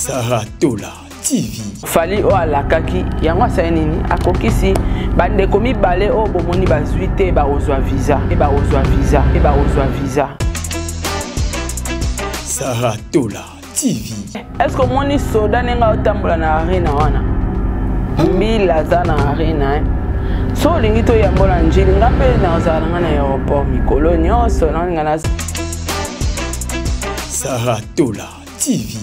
Sarah Tola TV. Fally oyo alakaki yango asali nini? Akokisi. Bandeko mibale oyo bomoni bazwi te, bakozwa visa, e bakozwa visa, e bakozwa visa. Sarah Tola TV. Est-ce que omoni soda ndenge aotambola na arena wana? Mbila aza na arena, hein? So olingi toyambola njili, nga mpe nazala na nga na aéroport mikolo nyonso, nalinga na Sarah Tola TV.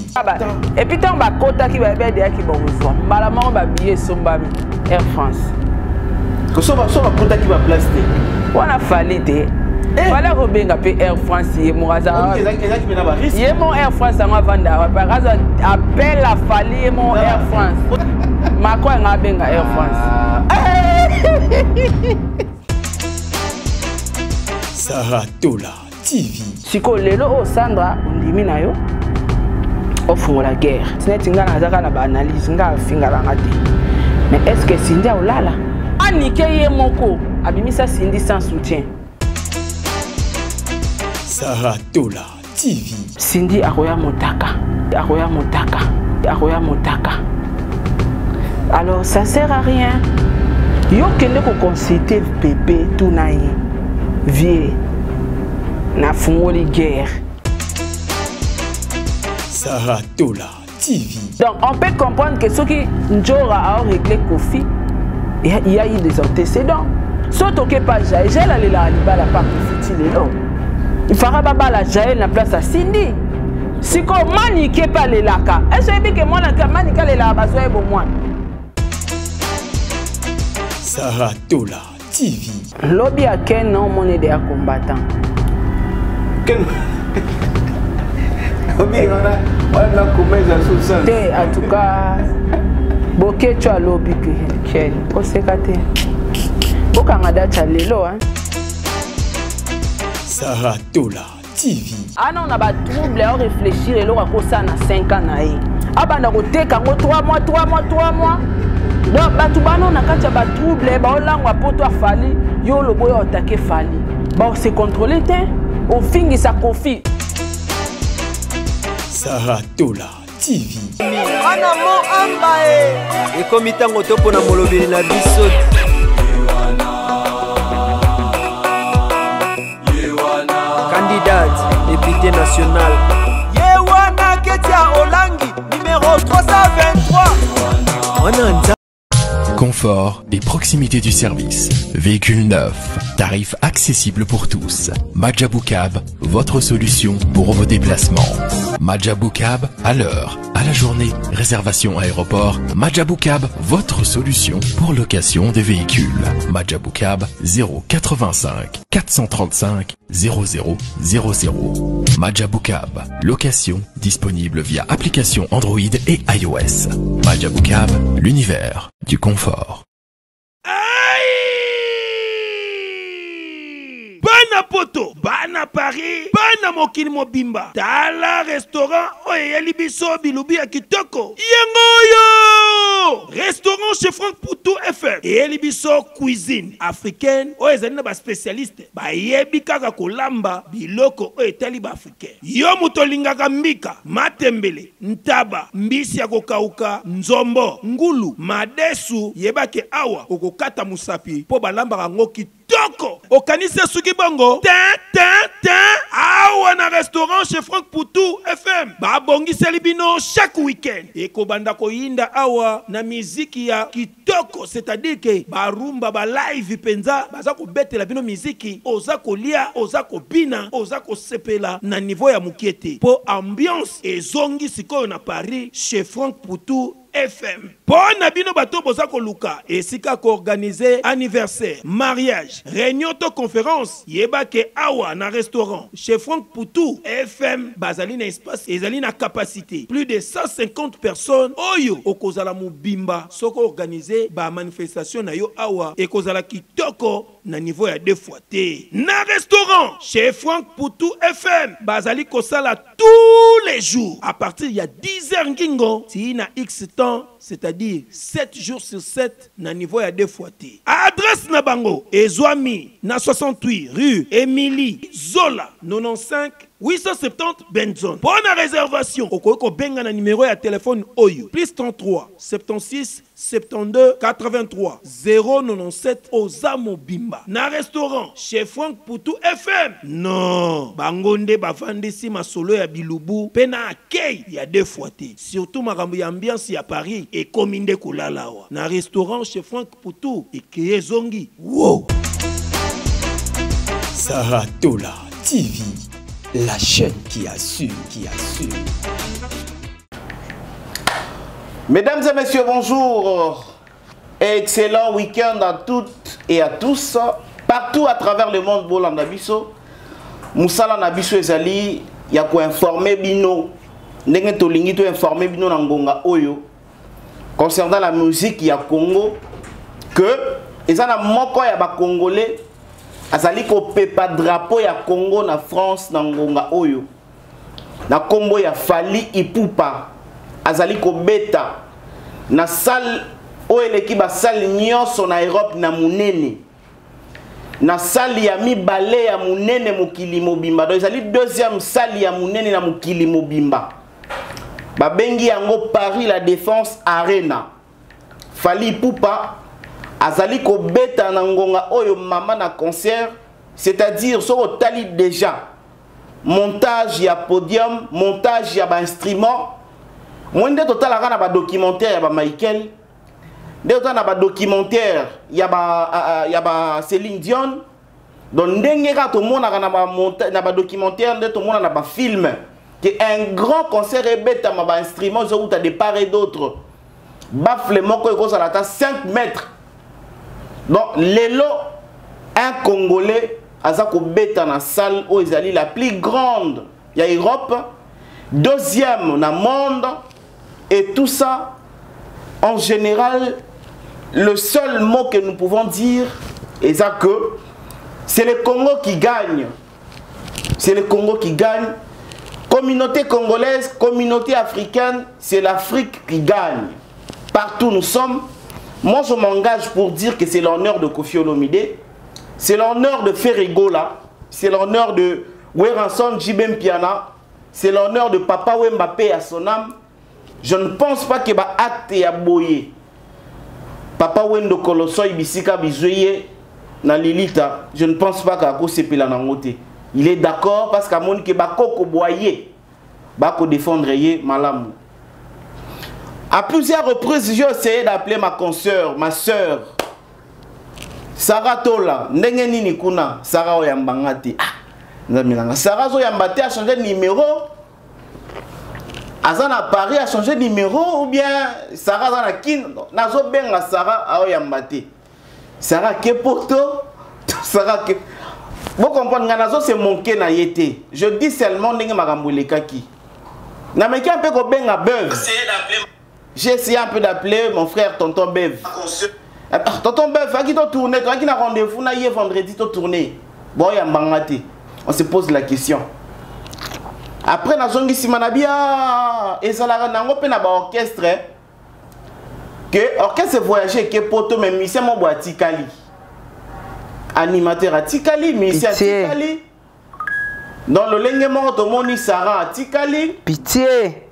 Et puis ntango bakotaki bayebi adeyaki bakozwa mbala moko babiye esombami Air France. Kosomba so bakotaki ba place te. Wana Fally te. Fally akobenga mpe Air France ye moko aza. Ezalaki mpe na ba risque. Ye moko Air France yango avanda wapi? Aza appel a Fally ye moko Air France. Macron yanga abenga Air France. Sarah Tola TV. Sikoyo lelo oyo Sandra ondimi na yo ofungola guerre. Neti nga nazaka na ba analyse nga afingaka nga te. Mais est-ce que Cindy aolala? Anike ye moko abimisa Cindy sans soutien. Sarah Tola TV. Cindy akoya motaka, akoya motaka, akoya motaka. Alors ça sert à rien. Yo kende ko consulter bébé tuna ye. Vieux nafungoli guerre. Sarah Tola TV. Donc on peut comprendre que ceux qui Njora a réglé Kofi, il y a eu des antécédents. Soki toke pa Jael, Jael alelaka libala pa Kofi ti lelo. Il fera babala Jael na place ya Cindy. Sikoyo Manike mpe alelaka. Est-ce oyebi ke mwana Manike alelaka bazwa ye bomwana? Sarah Tola TV. Lobi ya Ken na omoni de ya combattant. Ken Obi wana wana komeza sous te, en tout cas Boketshu alobi ke Ken oseka te. Bokanga date ya lelo, hein. Sarah Tola TV. Ana on a ba trouble à réfléchir eloko akosala na 5 ans na ye. Abanda koteka yango 3 mois, 3 mois, 3 mois. Donc bato bana na kati ya ba trouble baolangwa poto afali yo olobo oyo otake Fally. Ba se contrôler te, ofingisa Kofi. Sarah Tola TV. Ana mo amba e. Ekomi ntango topona molobeli na biso. Candidate député national. Ye wana Ketia Olangi numéro 323. Wana nza. Confort et proximité du service. Véhicule neuf, tarif accessible pour tous. Majabou Cab, votre solution pour vos déplacements. Majabou Cab, à l'heure, à la journée, réservation aéroport. Majabou Cab, votre solution pour location des véhicules. Majabou Cab, 085 435 00 00. Majabou Cab, location disponible via application Android et iOS. Majabou Cab, l'univers du confort. Aïe! Bana Poto, bana Paris, bana mokili mobimba. Tala restaurant oyo eyeli biso bilubi ya kitoko. Yango oyo! Restaurant chez Franck Poutou FM eyeli biso cuisine africaine oyo ezali na ba spécialiste bayebi kaka kolamba biloko oyo etali ba africain. Yo moto olingaka mbika, matembele, ntaba, mbisi ya kokauka, nzombo, ngulu, madesu, yeba ke awa okokata mosapi mpo balambaka yango kitoko. Okanisi esuki bongo? Te, te, te! Awa na restaurant chez Franck Poutou FM babongiseli bino chaque week-end ekobanda koyinda awa na miziki ya kitoko, c'est-à-dire que ba rumba ba live penza baza kobetela bino miziki, oza kolia, oza kobina, oza kosepela na niveau ya mukie te po ambiance ezongi sikoyo na Paris chez Franck Poutou FM. Po na bino bato boza koluka esika ko organiser anniversaire, mariage, réunion to conférence, yeba ke awa na restaurant chez Franck Poutou FM bazali na espace ezali na capacité plus de 150 personnes oyo okozala mobimba soko organiser ba manifestation na yo awa ekozala kitoko na niveau ya 2 fois te. Na restaurant chez Franck Poutou FM bazali kosala tous les jours à partir ya 10 heures ngingo ti na X temps. c'est-à-dire 7 jours sur 7 na niveau ya deux fois te. Adresse na bango ezwami na 68 rue Emilie Zola 95 870 Benzone. Mpo na réservation okoki kobenga na numero ya telefone oyo plus 33 76 72 83 097. Oza mobimba na restaurant chez Frank Putu FM. Non, bango nde bavandisi masolo ya bilubu mpe na akei ya deux fois te. Surtout makambo ya ambiance ya Paris ekomi nde kolala awa na restaurant chez Frank Putu, ekeye ezongi wow. Sarah Tola TV, la chaîne qui assure, qui assure. Mesdames et messieurs, bonjour. Excellent week-end à toutes et à tous. Partout à travers le monde, bolanda biso. Mosala na biso ezali ya ko informer bino. Ndenge tolingi to informer bino na ngonga oyo concernant la musique ya Congo, que eza na moko ya ba Congolais azali kopepa drapeau ya Congo na France na ngonga oyo, na kombo ya Fally Ipupa, azali kobeta na salle oyo eleki basalle nyonso na Europe na monene, na salle ya mibale ya monene mokili mobimba. Donc ezali deuxième salle ya monene na mokili mobimba, babengi yango Paris La Défense Arena. Fally Ipupa azali kobeta na ngonga oyo, mama, na concert, c'est-à-dire soki otali déjà montage ya podium, montage ya bainstrument, moi nde totalaka na badocumentaire ya bamichael, nde totala na badocumentaire ya ba Céline Dion. Donc ndenge kaka tomonaka na badocumentaire, nde tomona na bafilm ke un grand concert ebetama, bainstrument ezowuta de part et d'autre, baffle moko ekozala ata 5 mètres. Donc lelo un Congolais aza kobeta na salle oyo ezali la plus grande ya Europe, deuxième na monde et tout ça. En général, le seul mot que nous pouvons dire eza que c'est le Congo qui gagne, c'est le Congo qui gagne. Communauté congolaise, communauté africaine, c'est l'Afrique qui gagne. Partout nous sommes, moi je m'engage pour dire que c'est l'honneur de Koffi Olomide, c'est l'honneur de Ferre Gola, c'est l'honneur de Werrason JB Mpiana, c'est l'honneur de Papa Wemba, paix à son âme. Je ne pense pas que ba acte ya boye, Papa Wendo Kolosoy, bisika bizoye na lilita, je ne pense pas qu'akosepela nango te. Il est d'accord parce qu'amoni ke bakoko boye bakodéfendre ye malamu. À plusieurs reprises, j'ai essayé d'appeler ma consoeur, ma sœur Sarah Tola. Ndenge nini kuna? Sarah oyambanga te. Ah, nzambe nanga, Sarah azoyamba te, a changé de numéro, aza na Paris, a changé de numéro, ou bien Sarah aza na Kine. Nazobenga Sarah, aoyamba te. Sarah ke poto, Sarah ke bocomprendre nga, nazo se moquer na ye te, je dis seulement ndenge makambo elekaki. Nameki mpe kobenga Bev, j'ai essayé un peu d'appeler mon frère tonton Bev. Ah, tonton Bev aki totourne, toaki na rendez-vous na ye vendredi, totourne, boyambanga te. On se pose la question après. Nazongi nsima na bia, ezalaka nango mpe na baorchestre ke orchestre voyage eke poto, mais musicien mo boye atikali, animateur atikali, musicien Pitié. atikali. Donc lolenge moko tomoni Sara atikali. Pitié.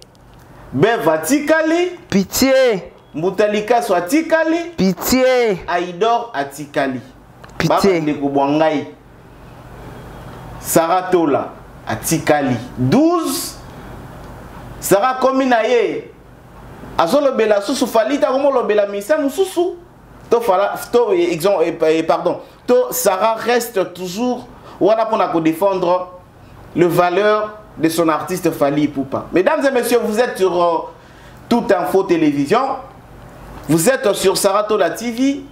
Bev atikali. Pitié. Mbuta Likaso atikali. Pitié. Aidor atikali. Pitié. Babandeko bwa ngai, Sara Tola atikali 12. Sara komi na ye azolobela susu Fally te, akomolobela misa mosusu to fala to exemple, pardon, to Sarah reste toujours wana mpona kodéfendre le valeur de son artiste Fally Ipupa. Mesdames et messieurs, vous êtes sur Toute Info Télévision, vous êtes sur Sarah Tola TV,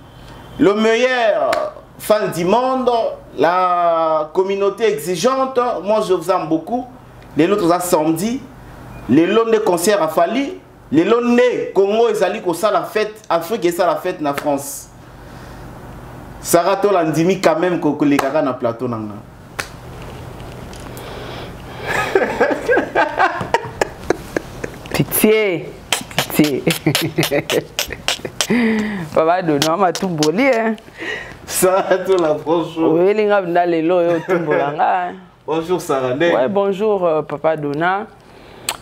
le meilleur fan du monde, la communauté exigeante. Moi, je vous aime beaucoup. Les autres samedi, les longs de concert à Fally, les longs de Congo ezali la fête, Afrique et la fête na France. Sarah Tola ndimi quand même kolekaka na plateau nanga. Pitié. Pitié. Papa Dono matumboli hein. Sarah Tola, bonjour. Oyeli nga mpenza lelo oyo otumbola nga. Bonjour Sarah. Ouais, bonjour Papa Dona.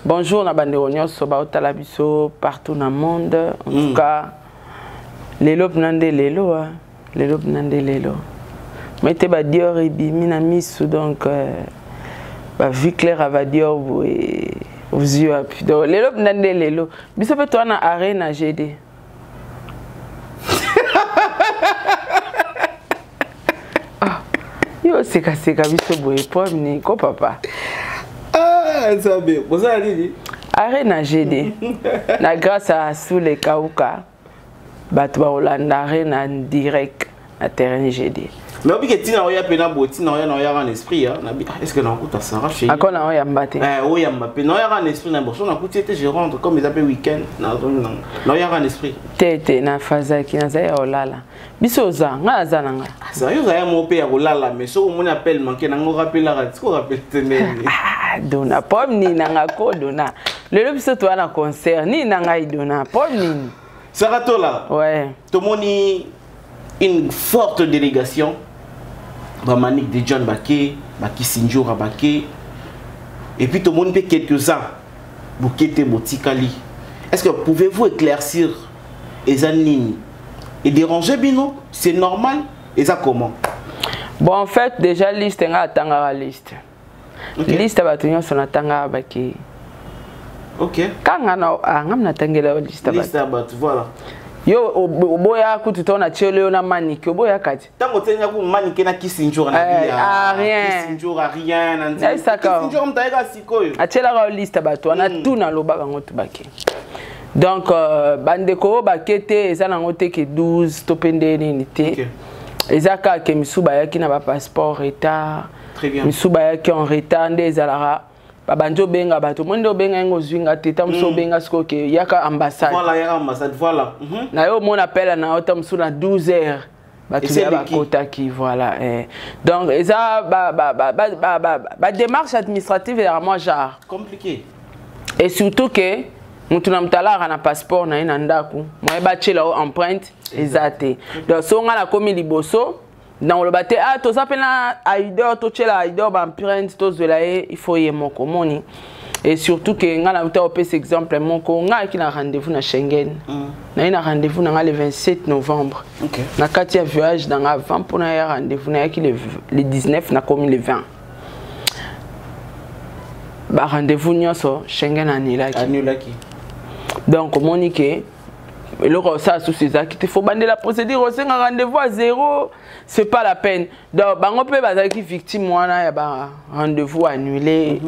Bonjour na bandeko nyonso baotala biso partout na monde. En tout cas, lelo mpenza nde lelo hein. Lelo mpenza nde lelo. Mais te ba Dior ebimi na misu donc ba vie claire ava Dior boye ozwi wapi. Donc lelo mpenza nde lelo. Biso mpe toza na arena GD. Ah, yo osekaseka biso boye problème nini ko papa? Ah, Nzambe, bozala nini? Arena GD. Na grâce à Soule Kauka, bato bakolanda arena en direct na terrain GD. Mais obike tina oya pe na boye, tina oya na oya en esprit hein. Na bi, ah, est-ce que nakuta Sarah chez Ako na oyamba te. Eh, oyamba pe na oya en esprit na boso nakuti ete je rentre comme eza pe week-end na zone na na oya en esprit. Te te na fazaki nazali ya kolala. Biso oza, nga naza na nga. Ah, Sarah yo zaya mo pe ya kolala mais soki omoni appel manqué nango rappelaka, tiko rappel te ndenge. Ah, Dona, problème nini na nga ko Dona. Lelo biso toza na concert, nini na ngai Dona, problème nini? Sarah Tola. Ouais. Tomoni une forte délégation. Ba Manick de John Baké, ba Kisinjora Baké. Et puis tout le monde peut quelques-uns. Bokete Botikali. Est-ce que pouvez-vous éclaircir eza nini? Et déranger bino, c'est normal? Et ça comment? Bon, en fait, déjà liste nga atangaka liste. Okay. Liste bato nyonso natangaka bake. Ok. Kanga na ah, ngam natangela yo liste bato. Liste bato, voilà. Yo oboya kutu to na tielo yo na maniki oboya kati. Tango tenya ku maniki na Kisinjora na Eh, ah, rien. Kisinjora rien na nzela. Naisaka. Kisinjora mutayeka sikoyo. Atielaka yo liste bato wana tout na loba bango tout bake. Donc bandeko oyo bake te eza nango te ke 12 to pe nde nini te. Okay. Eza kaka ke misu bayaki na ba passeport retard. Très bien. Misu bayaki en retard nde ezalaka babandi obenga bato omoni nde obenga yango ozwi nga te ta mosusu obenga sikoyo ke yaka ambassade. Voilà, yaka ambassade, voilà. Na yo omona appel na yo ta mosusu na 12 heures bato Ese ya leki. bakotaki, voilà. Donc eza ba démarche administrative ezalaka mwa genre compliqué. Et surtout que mutu na mutu alaka na passeport na ye na ndako, moye batiela yo empreinte eza te. Donc so nga nakomi liboso na koloba te, ah, toza mpe na Aidor, totiela Aidor ba empreinte tozwela ye, il faut ye moko moni. Et surtout que nga na uta opesa exemple moko, nga ayaki na rendez-vous na Schengen. Naye na rendez-vous na nga le 27 novembre. Okay. Na kati ya voyage na nga avant mpona ya rendez-vous nayaki le 19, nakomi le 20. Ba rendez-vous nyonso Schengen annulaki. Annulaki. Donc omoni ke eloko osala susu ezalaki te, faut bandela procédure osenga rendez-vous à zéro, c'est pas la peine. Donc bango mpe bazalaki victime wana ya ba rendez-vous annulé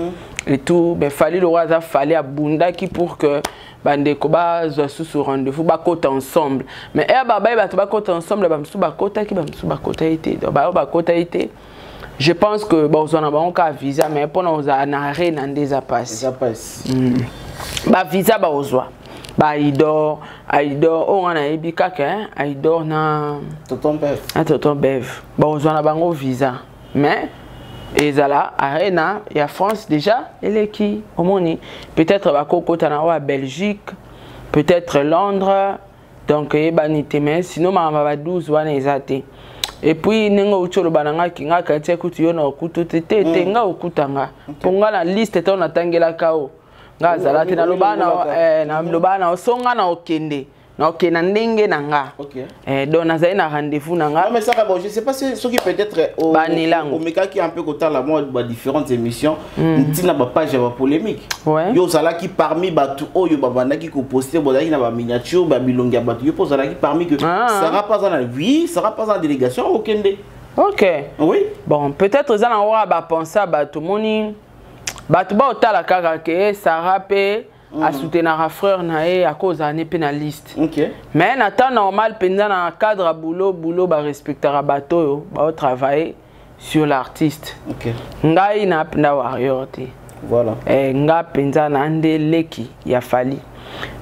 et tout. Mais Fally le roi aza Fally abundaki pour que bandeko bazwa susu rendez-vous bakota ensemble. Mais eya babaye bato bakota ensemble, bamosusu bakotaki, bamosusu bakotaki te. Donc bayo bakotaki te, je pense que bazwa na bango kaka visa, mais mpona kozala na arena nde eza pasi. Eza pasi. Ba visa bazwa ba Aidor, Aidor oyo nga nayebi kaka, hein, Aidor na Tonton Bev. Na Tonton Bev bazwa na bango visa, mais ezala arena ya France déjà eleki omoni, peut-être bakokota na oyo ya Belgique, peut-être Londres, donc eyebani te. Mais sinon makambo ba 12 wana eza te. Et puis ndenge outi oloba na nga ki nga kati kutu yo na okutu te te te, nga okuta nga mpo nga na liste ntango natangelaka o nga azala te, naloba na na so nga na okende na okende na ndenge na nga. Ok. Donc nazali na rendez-vous na nga. Non mais ça, bon, je sais pas si ce qui peut-être Banilango. omekaki un peu kotala moi ba différentes émissions, ntina ba page ya ba polémique. Ouais. Yo ozalaki parmi bato oyo babandaki koposte, bozalaki na ba miniature, ba bilongi ya bato, yo mpo ozalaki parmi que Ah. Sarah pas na, oui, Sarah pas na délégation okende. Ok. Oui. Bon, peut-être eza nango kaka bapense ya bato, moni bato baotala kaka ke Sarah mpe asoutenaka frère na ye, akozala ne mpe na liste. Ok. Mais na temps normal mpenza na cadre ya boulot, boulot barespectaka bato oyo baotravaille sur l'artiste. Ok. Ngai na mpenza warrior te. Voilà. Nga mpenza na nde leki ya Fally.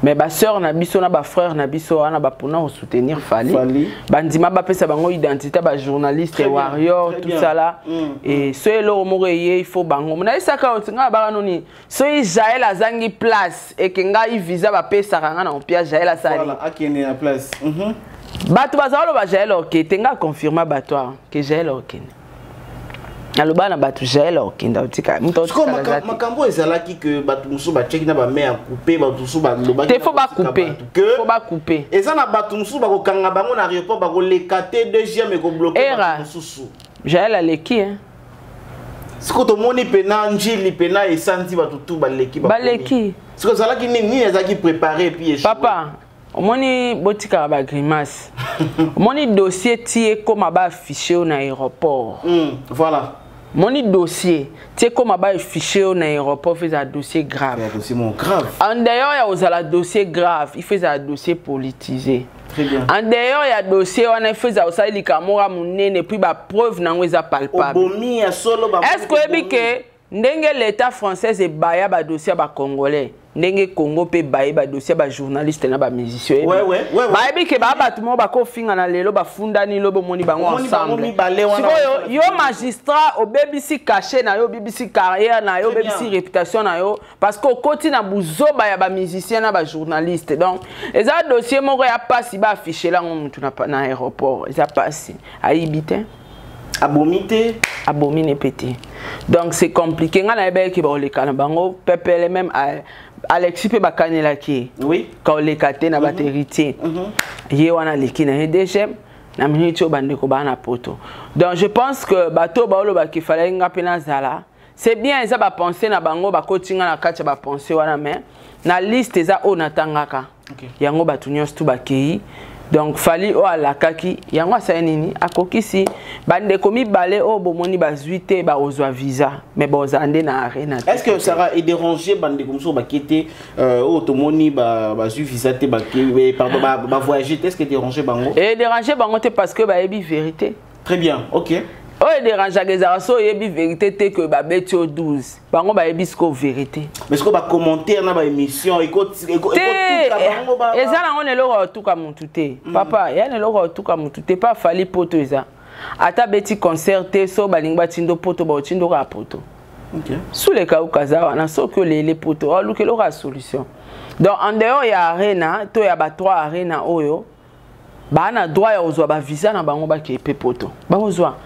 Mais basœur na biso na bafrère na biso wana bapona kosoutenir Fally, bandima bapesa bango identité bajournaliste warrior, tout ça là. Et so eloko moko eye, il faut bango nayesaka oti ngai baka noni. Soki Jael azangi place, eke ngai visa bapesaka ngai na opia Jael asali. Voilà, akende na place. Bato bazala loba Jael okete, nga confirma bato awa ke Jael okende. Naloba na bato, Jael okende, otika moto. Sikoyo makambo ezalaki ke bato mosusu batiaki na bamain ya coupe, bato mosusu balobaki te, faut bacoupe. Ke faut bacoupe. Eza na bato mosusu bakokanga bango na aéroport, bakoleka te, deuxième ekobloquer. Era. Bato mosusu. Jael aleki, hein. Sikoyo tomoni mpena njili mpena esanzi, bato tu baleki, bakomi. Baleki. Sikoyo ezalaki nini? Nini ezalaki préparé puis échoué? Papa, omoni, botikaka bagrimace. Omoni dossier ti ekóma baaffiche oyo na aéroport. Voilà. Omoni dossier ti ekóma baaffiche oyo na aéroport, faut ezala dossier grave. Ya dossier moko grave. En dehors ya kozala dossier grave, il faut ezala dossier politisé. Très bien. En dehors ya dossier wana, il faut ezala osali likambo moko ya monene, puis bapreuve nango eza palpable. Obomi ya solo. Est ce que oyebi ke ndenge l'état française ebaya badossier ya bacongolais, ndenge Congo mpe baye badossier ya bajournaliste na bamusicien? Ouais. Bayebi ke baa bato moko bakofinga na lelo, bafundani lobi, omoni bango Omoni bango ensemble. mibale wana. Sikoyo yo magistrat, obebisi cachet na yo, obebisi carrière na yo, Très obebisi bien. réputation na yo, parce que okoti na buzoba ya bamusicien na bajournaliste. Donc eza dossier moko ya pasi. Baaffiche lango mutu na aéroport, eza pasi. Ayibi te. Abomi te. Abomi ne pe te. Donc c'est compliqué. Ngai nayebaki baoleka na bango pepele. Même Alexis mpe bakanelaki ye. Kaoleka te na bato héritier. Ye wana aleki na ye dgm na minute oyo, bandeko baa na poto. Donc je pense que bato oyo baolobaki falaki nga mpe nazala, c'est bien, eza bapense na bango, bakoti nga na kati ya bapense wana. Mais na liste eza oyo natangaka yango, bato nyonso tu bakei. Donc Fally oyo alakaki yango, asali nini? Akokisi. Bandeko mibale oyo bomoni bazwi te, bakozwa visa, mais bozala nde na arena te. Est ce que Sarah edéranger bandeko mosusu bake te, oyo tomoni bazwi visa te, bake, pardon, bavoyage te? Est ce que déranger bango? Edéranger bango te, parce que bayebi vérité. Très bien, ok. Oyo edérangeaka ezalaka so oyebi vérité te, ke babeti yo 12. Bango bayebi sikoyo vérité. Mais sikoyo bacommentaire na baémission te. ekotuka bango Eza nango na eloko ya kotuka mutu te, papa. Ya na eloko ya kotuka mutu te. Pa Fally, poto eza, ata beti concert te, so balingi batindo poto, baotindo kaka poto. Suleka okaza wana, soki olele poto, oluka eloko ya solution. Donc en dehors ya arena to ya ba 3 arena oyo baa na droit ya kozwa bavisa na bango, bakei mpe poto, bakozwa,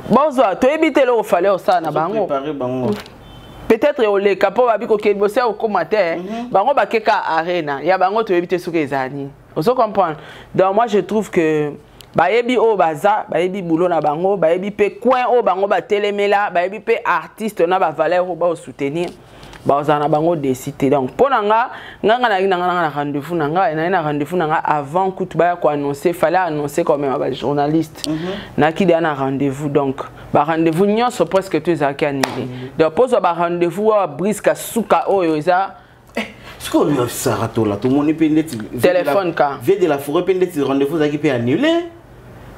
bozwa. Toyebi te eloko Fally osala na bango. Préparer bango. Peut-être oleka mpo babi kokende liboso ya kokóma te. Bango bakeka arena ya bango, toyebi te soki ezala nini. Ozo comprendre? Donc moi je trouve que bayebi oyo baza, bayebi boulot na bango, bayebi mpe coin oyo bango batelemela, bayebi mpe artiste na bavaleur oyo baosoutenir, bazala na bango desi te. Donc mpo na nga, nga nayaki na nga na rendez-vous na nga, naye na rendez-vous na nga avant kutu baya koannonce. Fallait annoncer quand même bajournaliste. Nayaki deya na rendez-vous. Donc barendez-vous nyonso presque to ezalaki annulé. Donc pozwa barendez-vous awa briske suka oyo eza. Sikoyo Sara Tola, tomoni mpe ndeti Téléphone ka. Vie de la forêt mpe ndeti rendez-vous ezalaki mpe annulé,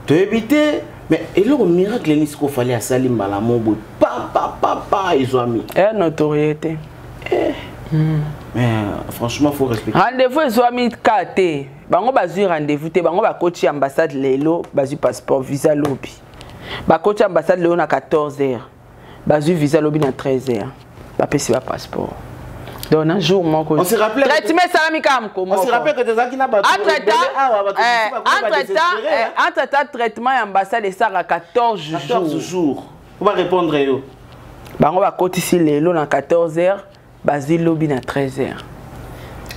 toyebi te. Mais eloko miracle nini sikoyo Fally asali mbala mo boye, papapapa, ezwami? E notoriété. Mais franchement, faut respecter. Rendez-vous ezwami ka te. Bango bazwi rendez-vous te. Bango bakoti ambassade lelo, bazwi passeport visa lobi. Bakoti ambassade lelo na 14 heures, bazwi visa lobi na 13 heures, bapesi bapasseport. Donc na jour moko. On se rappelait Traitement esalami kaka mokolo. On se rappelle que tozalaki na bato ebele awa, bato mosusu bakoma badésespéré, hein. Entre temps, traitement ya ambassade esalaka 14 14 jours. Jours po barépondre yo. Bango bakotisi lelo na 14 heures, bazwi lobi na 13 heures.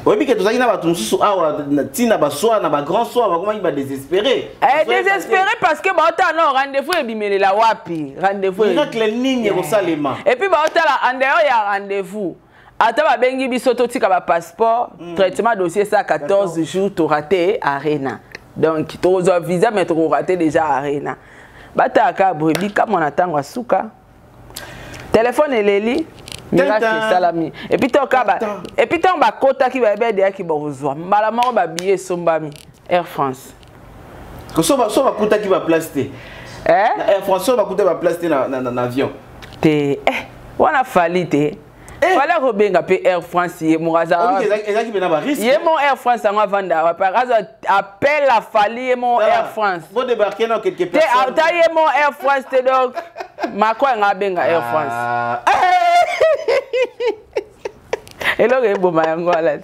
Oyebi ke tozalaki na bato mosusu awa, ntina basoir na bagrand soir, bakomaki badésespéré. Eh, désespéré parce que baotala no rendez-vous ebimelela wapi, rendez-vous Miracle nini ekosalema? Et puis baotala en dehors ya rendez-vous, ata babengi biso totika bapasseport, traitement dossier esa 14 jours, torater arena. Donc tokozwa visa, mais tokorater déjà arena. Batalaka boye, bikamwa na ntango ya suka, telefone eleli, miracle Tintin. esalami. Et puis toka ba Tintin. et puis ntango bakotaki, bayebi edeyaki bakozwa mbala moko, babillet esombami Air France. So bakutaki baplace te Eh? Na Air France, so bakuta baplace te na avion. Te, eh, wana Fally te. Eh. Fallait kobenga mpe Air France, ye moko aza ezalaki mpe na barisque. Ye mo Air France yango avanda wapi? Aza appel a Fally, ye mo Air France. Bo débarquer na quelque te personne. Ata ye mo Air France te, donc Macron yanga abenga Air France. Ah. Eloko eboma yango wana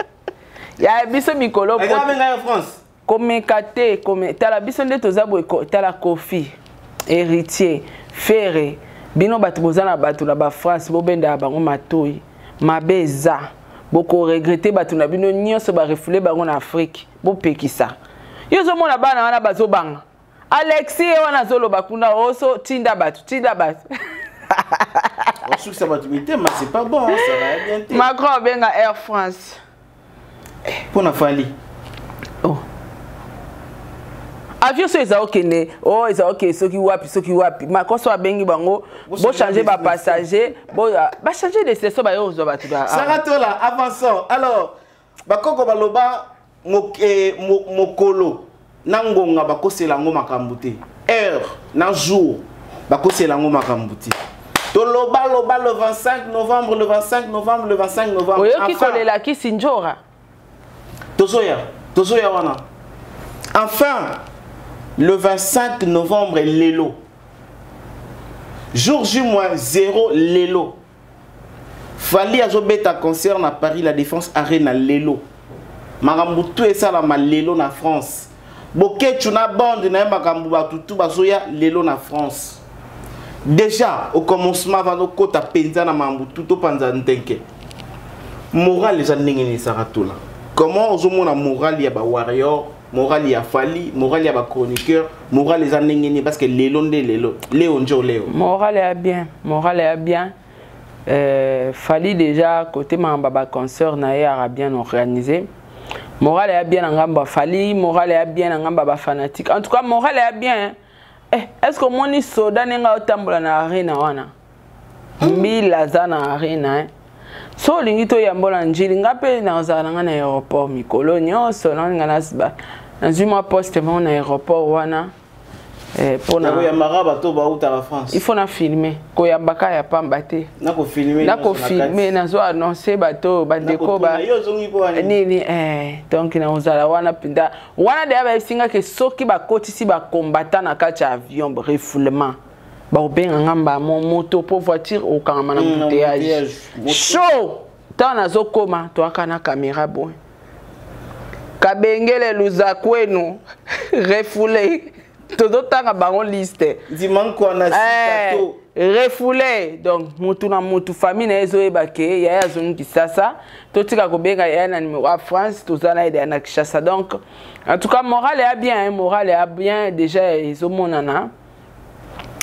ya biso mikolo. Eza abenga Air France. Komeka te, kome tala biso nde toza boye. Tala Kofi, Héritier, Ferre, bino bato boza na bato na bafrance, bobendaka bango matoi mabe, eza bokoregretter. Bato na bino nyonso barefouler bango na Afrique, bopekisa. Yo ozomona bana wana bazobanga Alexi, ye wana azoloba kuna oso tinda bato, tinda bato. Osukisa bato mitema, c'est pas bon, ça va bien te. Macron abenga Air France. Mpo na Fally. Oh. Avion so eza okende, o eza okende soki wapi, soki wapi. Makoso abengi bango, bochange bapassager, bachange destination, baye kozwa bato. Saratola, avançons. Alors, bakoko baloba mokolo na ngonga bakosela yango makambo te, heure na jour bakosela yango makambo te. Toloba loba le 25 novembre, le 25 novembre, le 25 novembre. Oyoki kolela kisi njora. Tozoya, tozoya wana. Enfin, le 25 novembre, lelo, jour J moins 0, lelo Fally azobeta concert na Paris, La Défense Arena. Lelo makambo tu esalama lelo na France. Bokechu na bande na ye, makambo bato tu bazoya lelo na France. Déjà au commencement, avant okota mpenza na makambo tu, topanza ntenke moral eza ndenge nini? Esaka tola comment ozomona moral ya bawarrior, moral ya Fally, moral ya bachroniqueur, moral eza ndenge nini? Parce que lelo nde lelo, leo njo leo. Moral ya bien, moral ya bien. Fally déjà, côté makambo ya baconcert na ye, aka bien organisé. Moral ya bien na ngambo ya Fally, moral ya bien na ngambo ya bafanatique. En tout cas, moral ya bien. Eh, est ce que omoni soda ndenge aotambola na arena wana? Mbila aza na arena, eh? So olingi toyambola njili, nga mpe nazala na nga na aéroport mikolo nyonso. Naolinga nazwi mwa poste moko na aéroport wana, mpona koyambaka bato bautaka France. Il faut na filme, koyambaka ya pamba te. Nakofilme. Nakofilme, nazo annonce bato, bandeko ba nini. Donc nakozala wana mpenza wana. Deya bayebisi ke soki bakotisi bakombata na kati ya avion, refoulement, bakobenganga mbamo moto mpo voiture okangama na embouteillage chaud. Ntango nazokóma, toyaka na caméra boye, kabengele luza kwenu refoulé, tozotanga bango liste. Refoulé. Donc mutu na mutu, famille na ye ezoyeba ke yaya azongi Kisasa. Totika kobenga yaya na numéro ya France, toza na ye deya na Kinshasa. Donc en tout cas, moral ya bien, hein, moral ya bien déjà ezomonana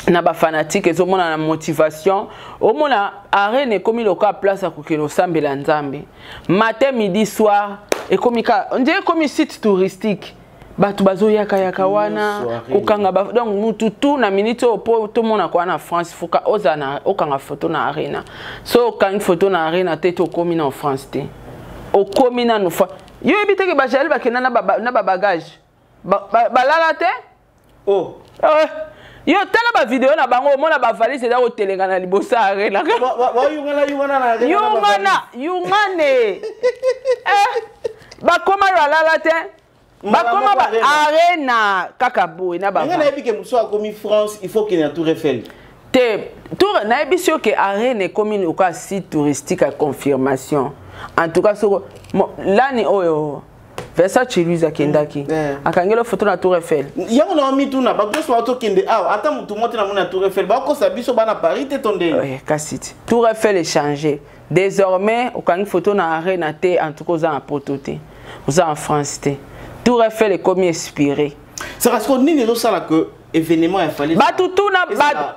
na bafanatique, ezomona na motivation. Omona arene ekomi lokola place ya kokende osambela Nzambe matin, midi, soir. Ekomi ka nde ekomi site touristique, bato bazoyakayaka wana kokanga ba, donc mutu tu na minute oyo mpo tomona kwa na France, fuka ozala na okanga photo na arena. So okangi photo na arena te, tokomi na France te, okomi nanu fa yo yebi teke bajali bakenda na babagage balala te. Oh. Yo tala bavideo na bango, omona bavalise eza kotelenga na liboso ya arena. Yungana yungane, bakoma balala te, bakoma ba arena kaka boye na Nga nayebi ke mosu akomi France, il faut kende na Tour Eiffel. Te, tour nayebi si oke arena ekomi lokola site touristique ya confirmation. En tout cas, soko lani oyo Versace Louise akendaki, akangeli photo na Tour Eiffel. Yango na mituna, bato nyonso batokende awa, ata motu moko te namoni na Tour Eiffel. Bakokosa biso bana Paris te to ndenge? Kasi ti Tour Eiffel échangé désormais, okangi photo na arena te, en tout cas oza na poto te, oza en France te. Tour Eiffel ekomi inspiré. C'est parce que nini ezosala que événement ya Fally Bato tu na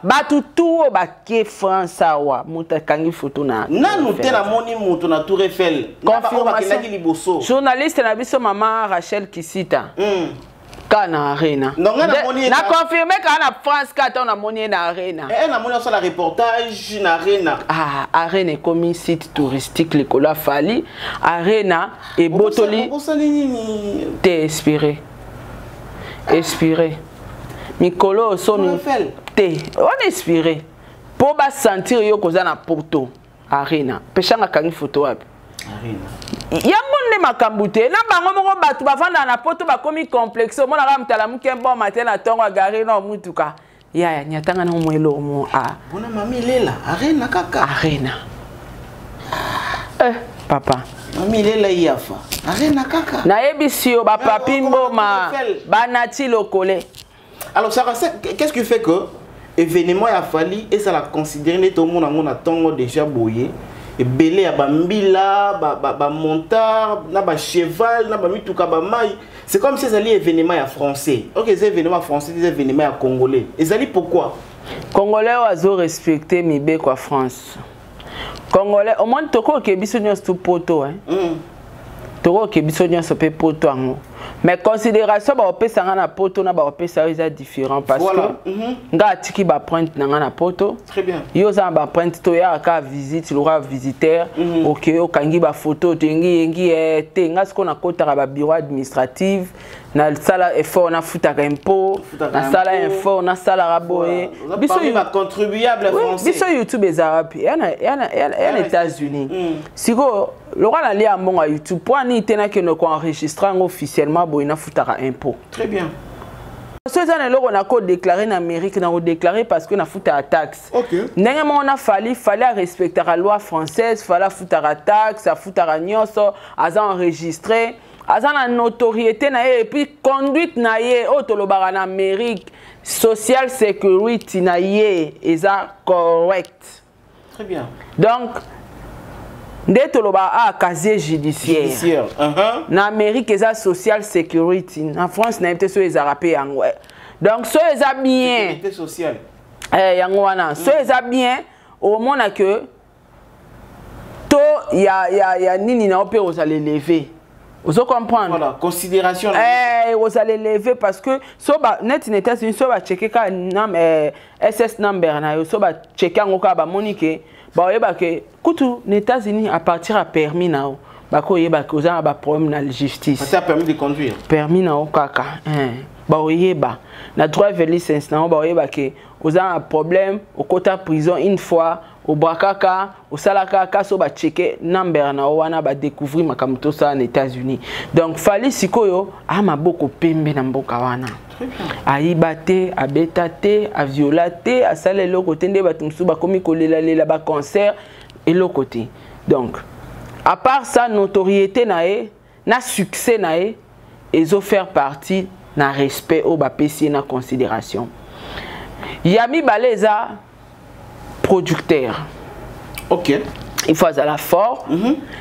bato tu oyo bake France awa, moto akangi photo na Nanu te namoni moto na Tour Eiffel na baoyo bakendaki liboso. Journaliste na biso, mama Rachel Kisita, ka na arena. Donc, nga namoni ye Na confirme ka na France ka ntango namoni ye na arena. Namoni osala reportage na arena. Ah, arena ekomi site touristique likolo ya Fally. Arena ebotoli. Obosani nini? Te, inspiré, inspiré mikolo oyo somi Tour Eiffel. Te, wana inspiré mpo basentir yo koza na poto. Arena. Peshanga akangi photo wapi? Yango nde makambo te na bango moko. Bato bavandaka na Poto bakomi complexe. Omonaka moto alamuki bon matin na ntongo, agare na motuka, yaya nyatanga na mo eloko mo a Bona mami lela Arena kaka. Arena, eh, papa. Mami lela iyafa Arena kaka. Nayebisi yo, bapapi mboma banati lokole. Alors Sarah, qu'est-ce qui fait que événement ya Fally ezala considéré neti omona yango na ntongo déjà boye, ebele ya bambila, bamontard na bacheval na bamituka bamai? C'est comme si ezali événement ya français. Ok, eza événement français, eza événement ya congolais. Ezali pourquoi? Congolais oyo azorespecte mibeko ya France, congolais omoni, tokoke biso nyonso tu Poto, hein? Tokoke biso nyonso mpe Poto yango, mais considération baopesa nga na Poto na baopesa oyo eza différent, parce que nga atiki baempreinte na nga na Poto. Très bien. Yo oza na baempreinte to oyaka kaka visite lokola visiteur. Okei, okangi bafoto, toyengi yengi te. Nga sikoyo nakotaka babureau administrative, nasala effort, nafutaka impôt, nasala effort, nasalaka boye. Biso YouTube eza wapi? Ya na États-Unis. Sikoyo lokola nalia mbongo ya YouTube, mpo ani te nakende koenregistre yango officiellement boye, nafutaka impôt? Très bien. So eza na eloko nakodéclare na Amérique, nakodéclare parce que nafutaka taxe. Ndenge moko na Fally. Fally arespectaka loi française. Fally afutaka taxe, afutaka nyonso, aza enregistré, aza na notoriété na ye, et puis conduite na ye oyo tolobaka na Amérique, social security na ye eza correct. Très bien. Donc nde toloba a casier judiciaire, judiciaire. Na Amérique eza social security, na France nayebi te so ezalaka mpe yango. Donc so eza bien. Sécurité sociale. Yango wana, so eza bien, omona ke to ya nini na yo mpe ozala élevé, ozo comprendre? Voilà, considération. Ozala élevé parce que so ba neti na États-Unis, so bacheke kaka SS number na yo, so bacheke yango kaka, bamoni ke baoyeba ke kutu na États-Unis, à partir ya permis na yo, bakoyeba ke oza na baproblème na justice. C'est un permis de conduire. Permis na yo kaka, hein. Baoyeba na driver license na yo, baoyeba ke oza na problème, okota prison une fois, obwakaka, osalaka kaka. So bacheke number na yo wana, badécouvrir makambo tosala na États-Unis. Donc Fally sikoyo a maboko pembe na mboka wana, ayiba te, abeta te, aviola te, asala eloko te. Nde bato mosusu bakomi kolelalela baconcert, eloko te. Donc à part ça, notoriété na ye na succès na ye ezofaire partie na respect oyo bapesi ye na considération. Ya mibale eza producteur. Il faut azala fort.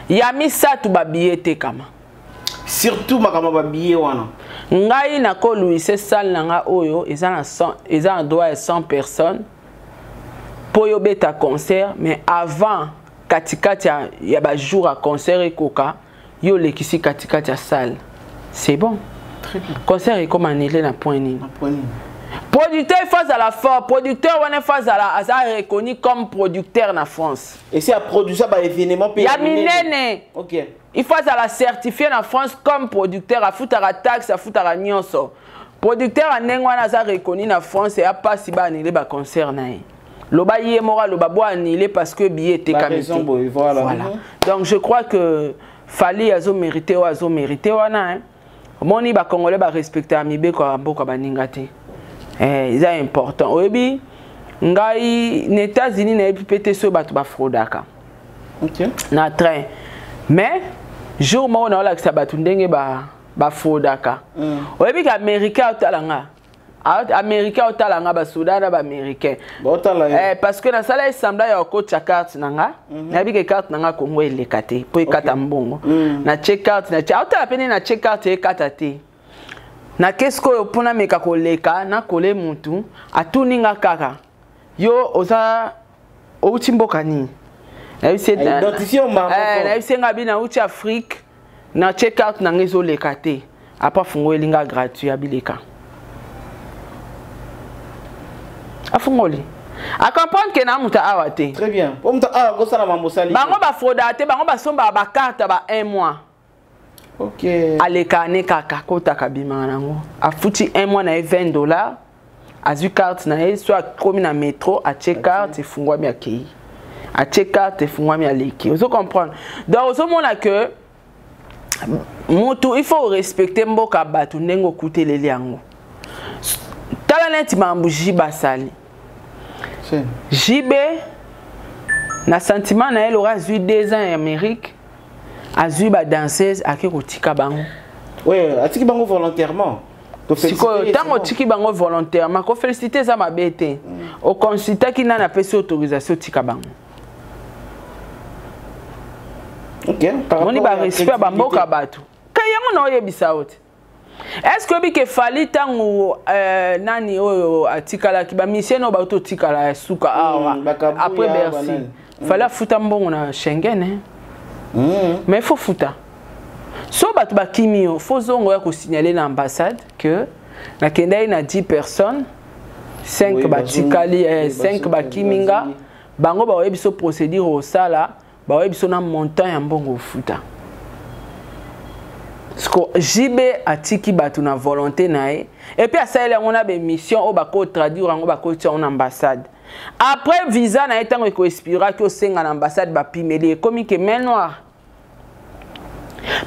Ya misato, babillet etekama. Surtout makambo babillet wana. Ngai nakoluise salle na nga oyo eza na droit ya 100 personnes mpo oyo obeta concert, mais avant katikati ya bajour ya concert ekoka, yo olekisi katikati ya salle, c'est bon. Très bien. Concert ekoma annulé na point nini? Na point nini? Producteur, il faut azala fort. Producteur wana, il faut azala aza reconnu comme producteur na France. Et c'est à produire ba événement ya minene. Il faut azala certifié na France comme producteur, afutaka taxe, afutaka nyonso. Producteur ya ndenge wana aza reconnu na France, ya mpasi baannuler baconcert na ye. Loba ye moko aloba bo annuler parce que billet etekami raison te. Boye, voilà. Voilà. Donc je crois que Fally azomérite oyo azomérite wana, hein. Omoni, bacongolais barespecte ya mibeko ya mboka baninga te. Eza important. Oyebi, ngai na États-Unis nayebi mpe te soki bato bafraudaka na train, mais jour moko naolakisa bato ndenge bafraudaka. Oyebi ke américain aotala nga, américain aotala nga, basoda na baaméricain. Baotala yo. Parce que nasala semblant ya kokotya carte na nga. Nayebi ke carte na nga Kongo eleka te mpo ekata mbongo. Natie carte, natie, aotala pene, natie carte, ekata te. Nake sikoyo mpona meka koleka, nakole mutu atuni nga kaka: "Yo oza outi mboka nini?" Nayebisi ye. Identifié moko. Nayebisi ye nga bi nauti Afrique, natie carte na nga, ezoleka te. Apa afungoli nga gratuit, abileka, afungoli, acomprendre ke na moto awa te. Très bien. Po mutu awa kosala mambo osali. Bango bafraudaka te, bango basombaka bacarte ba un mois. Aleka ne kaka kotaka, bimaka nango, afuti un mois na ye 20 $, azwi carte na ye. So akomi na métro, atie carte, efungwami, akei. Atie carte efungwami, aleki. Ozo comprendre? Donc ozomona que mutu, il faut respecter mboka bato ndenge okuteleli yango. Tala neti makambo JB asali. JB na sentiment na ye, lora azwi 2 ans ya Amérique, azwi badanseuse, ake kotika bango. Oui, atiki bango volontairement. Sikoyo ntango otiki bango volontairement, koféliciter eza mabe te. Oconsultaki nani apesi autorisation otika bango? Moni barespect ya bamboka bato ka yango na oyebisa yo te. Est ce que oyebi ke Fally, ntango nani oyo atikalaki, bamusicien oyo bauti otikala ya suka awa après Bercy, Fally afuta mbongo na Schengen, eh? Mais faut futa. So bato bakimi yo, faut zongo ya kosignale na ambassade que nakendaki na 10 personnes, 5 Oui, batikali, bazongi, 5 bakimi nga. Bango baoyebi biso procédure osala, baoyebi biso na montant ya mbongo ofuta. Siko JB atiki bato na volonté na ye, et puis asaleli yango na baémission oyo bakotraduire yango, bakotia yango na ambassade. Après visa na ye, ntango ekoexpiraki, osenga na ambassade, bapimeli, ekomi ke main noire,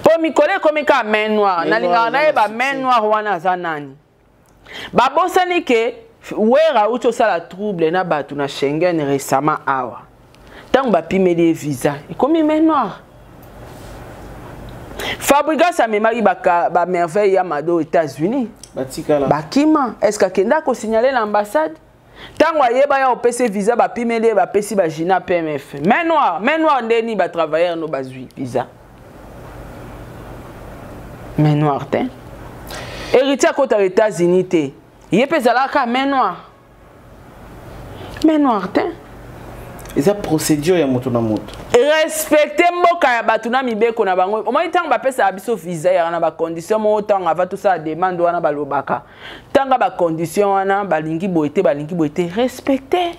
mpo mikolo ekomi kaka main noire. Nalingaka nayeba main noire wana aza nani. Babosani ke Wera auti osala trouble na bato na Schengen récemment awa. Ntango bapimeli ye visa, ekomi main noire. Fabregas amemaki bamerveille ya Mado États-Unis, bakima. Est ce que akenda kosignale na ambassade? Ntango ayeba ya opesi visa, bapimeli ye, bapesi bagina PMF, main noire. Main noire ndeni batravailleur no bazwi visa, main noire te. Héritier akotaka États-Unis te, ye mpe ezalaka main noire, main noire te. Eza procédure ya moto na moto. Respecte mboka ya bato na mibeko na bango. Omoni, ntango bapesaka biso visa, yaka na bacondition moko. Ntango ava tosala demande wana, balobaka ntanga bacondition wana, balingi boye te, balingi boye te. Respecte.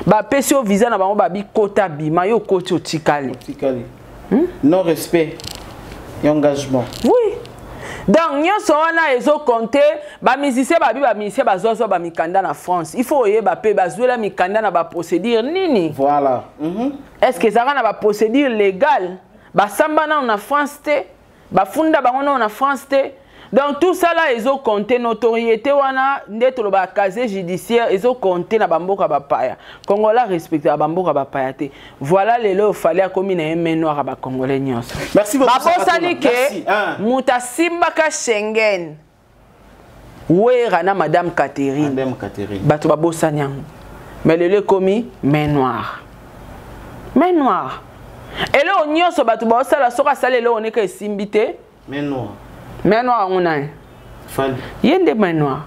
Bapesi yo visa na bango, babi kota, bima, yo okoti, otikali. Otikali. Non respect et engagement. Oui, donc nyonso wana ezocompter. Bamusicien babi, bamusicien bazwazwa bamikanda na France, il faut oyeba mpe bazwela mikanda na baprocédure nini. Voilà. Est ce que ezalaka na baprocédure légale? Basamba nano na France te, bafunda bango nano na France te. Donc tout ça là ezocompter. Notoriété wana nde tolobaka casier judiciaire, ezocompter na bamboka bapaya. Congolais respectaka bamboka bapaya te. Voilà, lelo Fally akomi na ye main noire ya bacongolais nyonso. Merci beaucoup. Babosani ke moto asimbaka Schengen, Wera na Madame Catherine. Madame Catherine. Bato babosani yango, mais lelo ekomi main noire, main noire. Eloko nyonso bato baosala, soki asali eloko neka esimbi te, Main noire. Main noire yango nani? Fally. Ye nde main noire.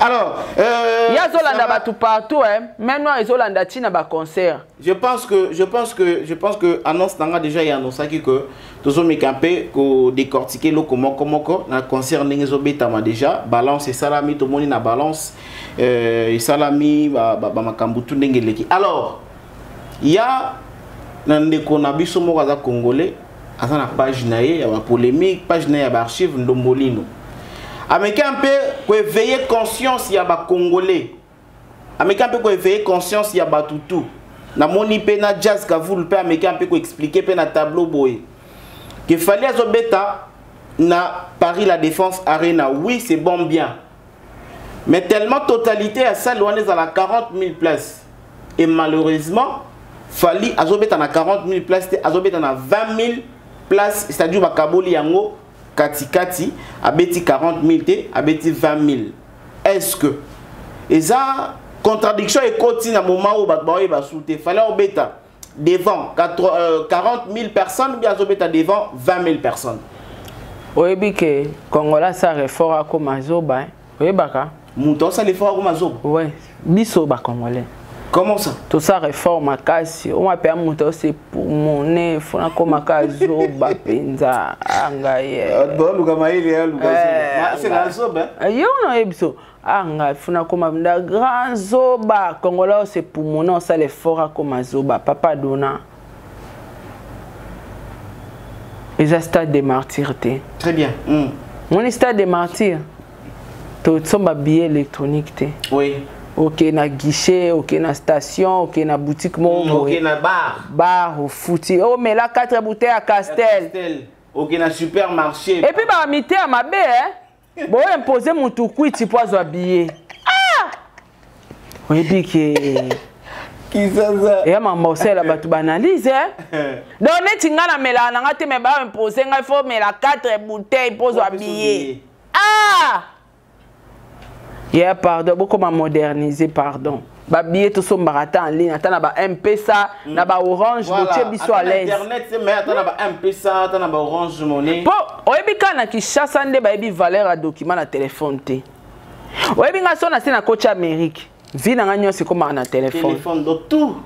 Alors, ye azolanda bato partout, eh. Main noire ezolanda ntina baconcert. Je pense que annonce nanga déjà ya annoncaki que tozomeka mpe kodécortiquer eloko moko moko na concert ndenge ezobetama déjà. Balance esalami, tomoni na balance esalami bamakambo tu ndenge eleki. Alors ya na ndeko na biso moko aza congolais, aza na page na ye ya bapolémique, page na ye ya baarchive, Ndombolino, ameki mpe koéveiller conscience ya bacongolais, ameki mpe koéveiller conscience ya bato tu. Namoni mpe na Jazz Kavul mpe ameki mpe koexpliquer mpe na tableau boye ke Fally azobeta na Paris La Défense Arena. Oui, c'est bon, bien, mais tellement totalité ya salle wana ezala 40 000 places, et malheureusement Fally azobeta na 40 000 places te, azobeta na 20 000 places, c'est-à-dire bakaboli yango katikati. Abeti 40 000 te, abeti 20 000. Est-ce que eza contradiction ekoti na moment oyo bato baoyeba su te Fally obeta devant 40 000 personnes ou bien azobeta devant 20 000 personnes? Oyebi ke Congolais asala effort akoma zoba, eh? Oyebaka? Moto asala effort akoma zoba? Ouais, biso bacongolais. Comment ça? Tosala effort makasi oma mpe ya moto ose pumone fona akomaka zoba mpenza angai. Baluka mayele aluka zoba. Yo nayebi so anga funa akoma nda grand zoba. Congolais ose pumone, osala effort akoma zoba. Papa dona eza stade de martyr te. Très bien. Moni stade de martyr, tosomba billet électronique te. Oui. Oke na guichet, oke na station, oke na boutique moko boye. Oke na bar. Bar ofuti. Omela 4 bouteilles ya Castel. Castel. Oke na supermarché. Et puis ba mite ya mabe hein. Bo imposer mutu kwiti po azwa billet. Ah! Oyebi ke Kisasa. Eya makambo osalela bato baanalyse eh? Donc neti ngai namelaka na ngai te, me baimpose ngai fo mela 4 bouteille mpo ozwa billet. Ah! Yeah, pardon, bokoma moderniser, pardon. Babillet tosombaka ata en ligne, ata na ba M-Pesa, na ba Orange, Voilà. botie biso à Ata na l'aise. Internet, mais ata na ba M-Pesa, ata na ba Orange Money. Po oyebi kaka na Kinshasa nde bayebi valeur ya document na telefone te. Oyebi nga so na se na koti Amérique, vie na nga nyonso ekomaka na telefone. Téléphone, donc tout.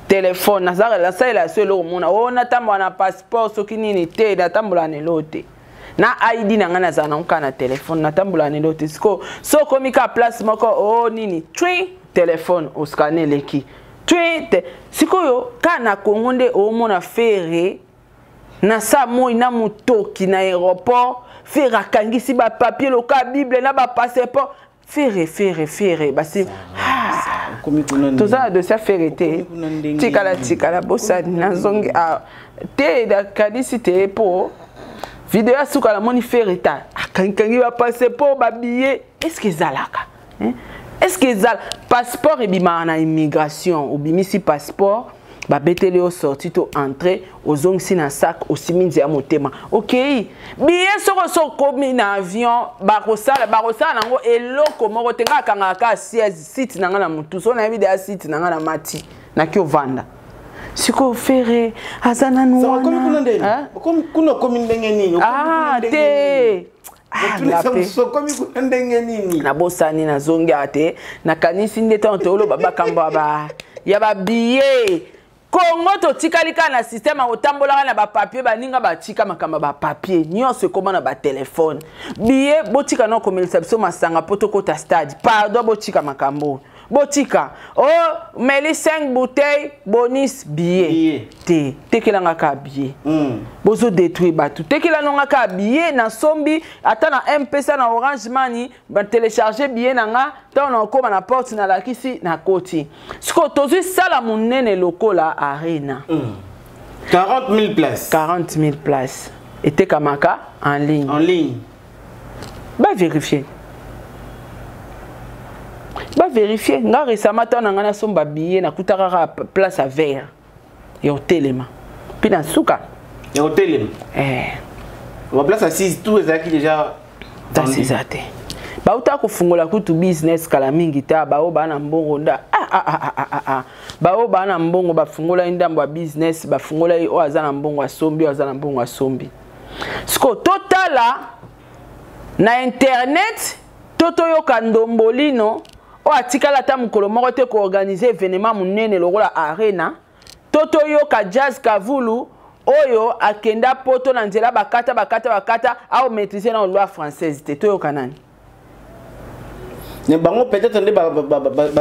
Telefone, nazalaka nasalela so eloko mona. Oh, natambola na passeport soki nini te, natambola na eloko te. Na ID na nga nazala nango kaka na telefone, natambola na eloko te. Sikoyo, so okomi kaka place moko, oh nini, twi telefone, oscane eleki. Twi te. Sikoyo, kaka na Congo nde omona Ferre na sa moi na motoki na aéroport, Ferre akangisi ba papier loka Bible na ba passeport. Ferre, Ferre, Ferre, basi. Ah. Okomi kuna ndenge. Toza na dossier Ferre te. Okomi kuna ndenge. Tikala, tikala, bosani, nazongi, ah. Te, nakanisi te, po video ya suka namoni Ferre ta. Akangikangi ba passeport, ba billet. Est-ce que ezalaka? Hein? Est-ce que ezala passeport ebimaka na immigration? Obimisi passeport, babeteli yo sortie to entrée, ozongisi na sac, osimi nzela motema. Okay. Billet soko sokomi na avion, bakosala, bakosala nango eloko moko te. Nga akangaka kaka siège, site na nga na mutu. So nayebi deya site na nga na mati, na ki ovanda. Sikoyo Ferre aza nanu Saka, wana. okomi kuna ndenge? Hein? Okomi kuna, okomi ndenge nini? Okomi kuna Ah, ndenge te. nini? Ah, Otuni ngape. sa mosusu, okomi kuna ndenge nini? Nabosani, nazongi awa te. Nakanisi nde ntango toloba makambo ya ba, ya ba billet. Congo totikali kaka na système ya kotambolaka na ba papier, baninga batika makambo ya ba papier nyonso ekoma na ba telefone. Billet botika na komelisa biso masanga po tokota stade. Pardon, botika makambo. Botika. Oh, meli 5 bouteilles, bonus billet. Billet. Te, tekelanga ka billet. Bozo détruire bato. Tekela nonga ka billet na sombi, ata na M-Pesa na Orange Money, ba télécharger billet na nga, tango na okoma na porte na lakisi na koti. Siko tozwi sala monene lokola arena. 40 000 places. 40 000 places. Etekamaka en ligne. En ligne. Ba vérifier. Ba vérifier. Nga récemment tango na nga nasomba billet na kutaka kaka place à verre. Ya otelema. Puis na suka. Ya otelema. Eh. Ba place assise tout ezalaki déjà Place vendu. eza te. Bauta kofungola kutu business kala mingi ta bao ba na mbongo nda. Ah, ah, ah, ah, ah, ah. Bao ba na mbongo bafungola ndambo ya business, bafungola oyo aza na mbongo asombi, oyo aza na mbongo asombi. Siko totala na internet to toyoka ndombolino oyo atikala ata mokolo moko te koorganize événement monene lokola arena, to toyoka Jazz Kavulu oyo akenda poto na nzela bakata, bakata, bakata, ao maîtriser na loi française te. Toyoka nani? Mais bango peut-être nde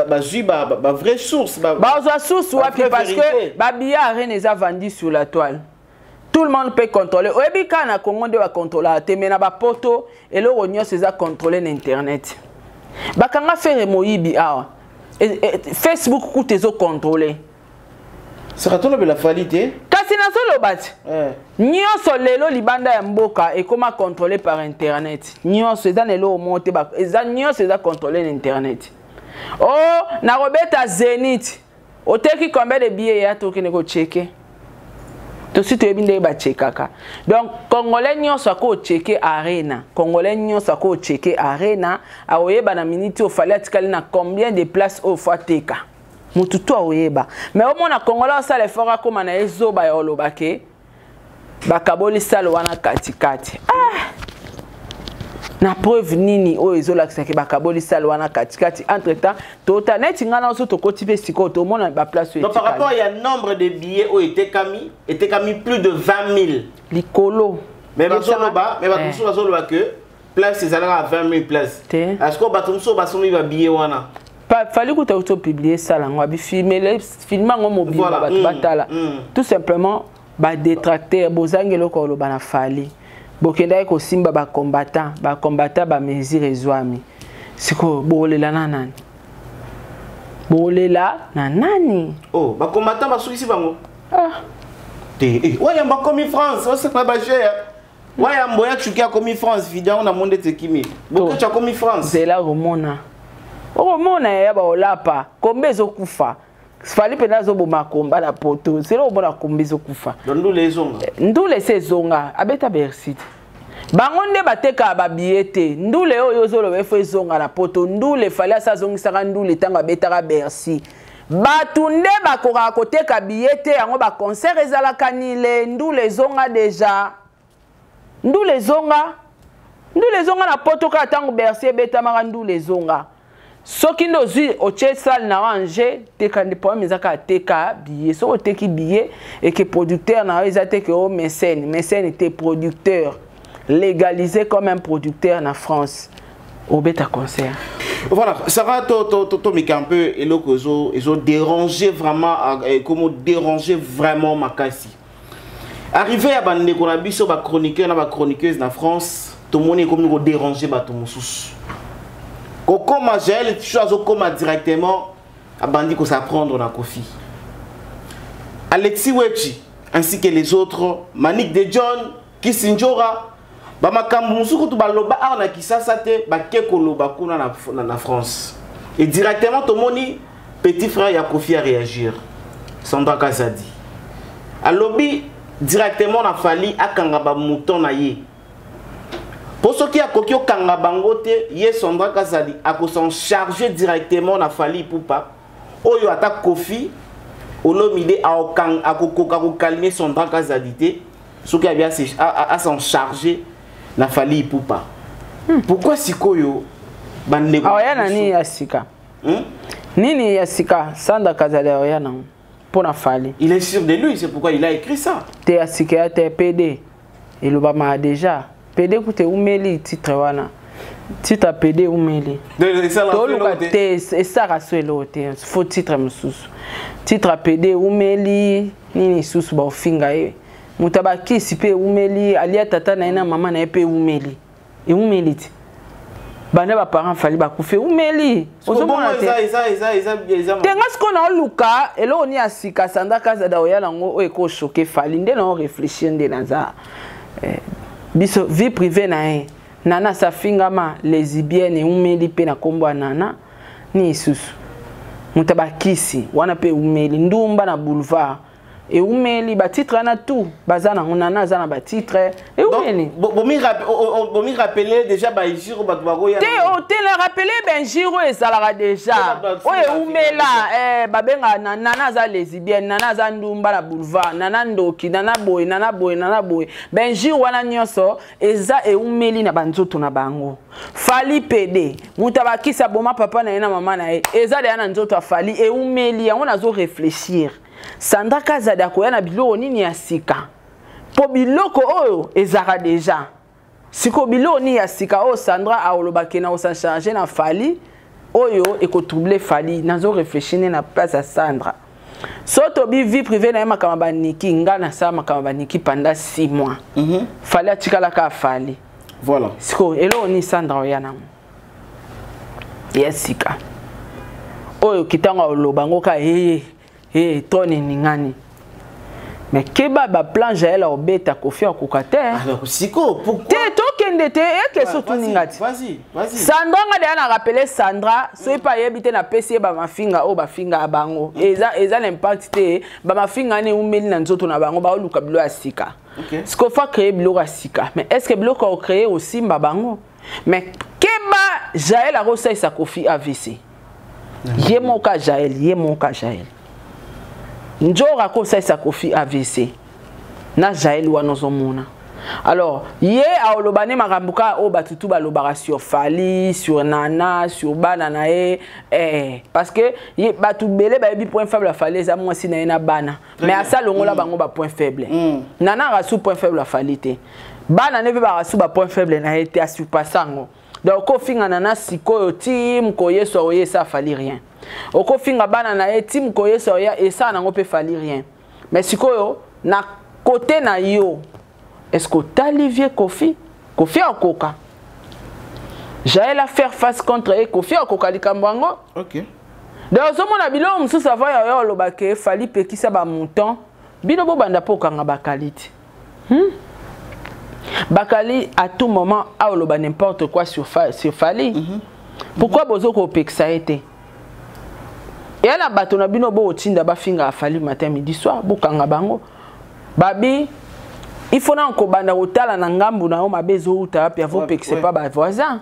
bazwi ba vraie source, Bazwa source ba wapi? vraie Parce que vérité. ba billet arena eza vendu sur la toile. Tout le monde peut contrôler. Oyebi kaka na Congo nde bacontrôlaka te, mais na bapoto eloko nyonso eza contrôlé na internet. Bakanga Ferre moyibi awa. Facebook kutu ezocontrôler. Saka tolobela Fally te. Kasi nazoloba ti. Eh. Nyonso lelo libanda ya mboka ekoma contrôlé par internet. Nyonso eza na eloko moko te, eza nyonso eza contrôlé na internet. Oh, nakobeta Zenith. Oteki combien de billets ya tokende kocheke? Tosi toyebi ndenge bachekaka. Donc Congolais nyonso akocheke arena. Congolais nyonso akocheke arena, akoyeba na minute oyo Fally atikali na combien de places oyo faut ateka. Mutu to akoyeba. Mais omona Congolais asala effort akoma na ye zoba ya oloba ke bakaboli sale wana katikati. Ah! Na preuve nini oyo ezolakisa ke bakaboli sale wana katikati? Entre temps tota neti nga na so tokoti mpe sikoyo tomona ba place oyo Donc par etikali. rapport ya nombre de billets oyo etekami, etekami plus de 20 000. Likolo. Mais bazoloba, mais bato Eh. mosusu bazoloba que place ezalaka 20 000 places. Te. Est-ce que bato mosusu basombi ba billet wana? Fally kuta kuta publier sala yango, abi filmer, filmer yango mobimba, bato batala. Tout simplement ba détracteur bozangi eloko koloba na Fally. Bokendaki kosimba ba combattant, ba combattant ba mesure ezwami. Sikoyo bolela na nani? Bolela na nani? Oh, ba combattant basukisi bango. Ah. Te, eh, wayamba akomi France, osala ba jeu. Wayambo ya Chuki akomi France, video na monde tekimi. Bokecha akomi France. Zela romona. Okomona ya ba olapa, kombe ezokufa. Fally mpenza azoboma komba na poto. Zela omona kombe ezokufa. Ndule ezonga. Ndule se ezonga, abeta Bercy. Bango nde batekaka babiye te. Ndule oyo ozoloba efo ezonga na poto. Ndule Fally asa azongisaka ndule ntango abetaka Bercy. Bato nde bakokaka koteka biye te, yango ba concert ezalaka nile. Ndule ezonga deja. Ndule ezonga. Ndule ezonga na poto kaka ntango Bercy ebetamaka ndule ezonga. Soki nde ozwi otie salle na yo en jeu, teka nde problème eza kaka teka billet. Soki oteki billet et que producteur na yo eza te que o mécène, mécène te producteur légalisé comme un producteur na France, obeta concert. Voilà, Sarah, to to to to mika un peu eloko ezo ezo déranger vraiment, comment déranger vraiment makasi. Arrivé à bandeko na biso ba chroniqueur na ba chroniqueuse na France, tout le monde est comme nous déranger bato mosusu. Kokoma Jaël, tu as okoma directement à bandi ko s'apprendre na Kofi. Alexis Wechi ainsi que les autres, Manick de John, Kisinjora, ba makambo mosusu kutu baloba awa na Kisasa te, ba ke koloba kuna na France. Et directement tomoni petit frère ya Kofi a réagir. Sandra Kazadi. Alobi directement na Fally akanga ba mouton na ye. Pour ce qui a koki okanga bango te, ye Sandra Kazadi ako s'en charger directement na Fally Ipupa. Oyo ata Kofi Olomide a okang ako koka ko calmer Sandra Kazadi te. Ce qui a bien a s'en charger na Fally Ipupa. Pourquoi sikoyo bande Ah ya nani ya sika? Nini ya sika Sandra Kazadi ya na pour na Fally. Il est sûr de lui, c'est pourquoi il a écrit ça. Te ya sika ya te PD. Et le bama déjà. PD koute umeli titre wana. Titre PD umeli. Toluka te esaka so eloko te. Faux titre mosusu. Titre PD umeli nini susu ba ofinga ye. Moto abakisi pe umeli alia tata na ye na mama na ye pe umeli. E umeli ti. Banda ba parents Fally bakufe umeli. Ozomona te. Eza. Te nga sikoyo na oluka eloko ni ya sika Sandra Kazadi oya nango oyo eko choquer Fally nde na réfléchir nde naza. Biso vie privée na ye. Nana safingama lesbienne umeli pe na kombo ya Nana ni isusu. Moto abakisi wana pe umeli ndumba na boulevard. Et umeli ba titre na tout bazana nana azana ba titre et umeli. Bomi rappeler déjà ba jiro ba ba te o te la rappeler ben jiro ezalaka déjà. Oye umela ba benga nana za lesbienne, nana za ndumba na boulevard, nana ndoki, nana boy, nana boy, nana boy. Ben jiro wana nyonso eza e umeli na banzoto na bango. Fally PD, mutabakisa boma papa na ye na mama na ye. Eza de na nzoto afali e umeli yango nazo réfléchir. Sandra Kazadi akoya na biloko nini ya sika? Po biloko oyo ezaka déjà. Siko biloko nini ya sika oyo Sandra aolobaki na osa charger na Fally oyo eko troubler Fally. Nazo réfléchir na place ya Sandra. Soto bi vie privée na ye makama ba niki nga na sa makama ba niki pendant 6 mois. Fally atikala ka Fally. Voilà. Siko eloko ni Sandra oya nango. Ya sika. Oyo kitango oloba ngoka yeye. Eh, toni ningani. Mais keba ba plan Jaël obeta Kofi akoka te. Alors siko pourquoi te tokende te eke surtout ningati. Vas-y, vas-y. Sandra nga deya na rappeler Sandra, soki pa yebi te na pesi ba mafinga o ba finga bango. Eza eza l'impact te ba mafinga ne umeli na nzoto na bango ba oluka bilo ya sika. Siko fa créer bilo ya sika. Mais est-ce que bilo ko créer aussi mba bango? Mais keba Jaël a rosa sa Kofi AVC. Ye moka Jaël, ye moka Jaël. Njora ko sa Kofi AVC. Na Jaël wana ozomona. Alors, ye aolobane makambo o batutu balobaka sur Fally, sur Nana, sur bana na ye, parce que ye batu bele ba yebi point faible Fally eza mwasi na ye na bana. Mais asa longola bango ba point faible. Nana rasu point faible Fally te. Bana ne pe ba rasu ba point faible na ye te asupassango. Donc kofinga nana sikoyo tim koyeso oye ça Fally rien. Okofinga bana na ye tim koyeso oye et ça nango pe Fally rien. Mais sikoyo na côté na yo est-ce que t'as Kofi? Kofi akoka. Jaël a faire face contre ye Kofi akoka likambo yango. Donc ozomona biloko mosusu avant ya oyo oloba ke Fally pekisa ba mouton, bino bobanda mpo okanga bakali te. Bakali à tout moment aoloba n'importe quoi sur, sur Fally. Pourquoi bozo kopekisa ye te? Eya na bato na bino bokotinda bafinga Fally matin midi soir, bokanga bango. Babi il faut na kobanda kotala na ngambu na yo mabe ezowuta wapi avo pekisa pa bavoisin.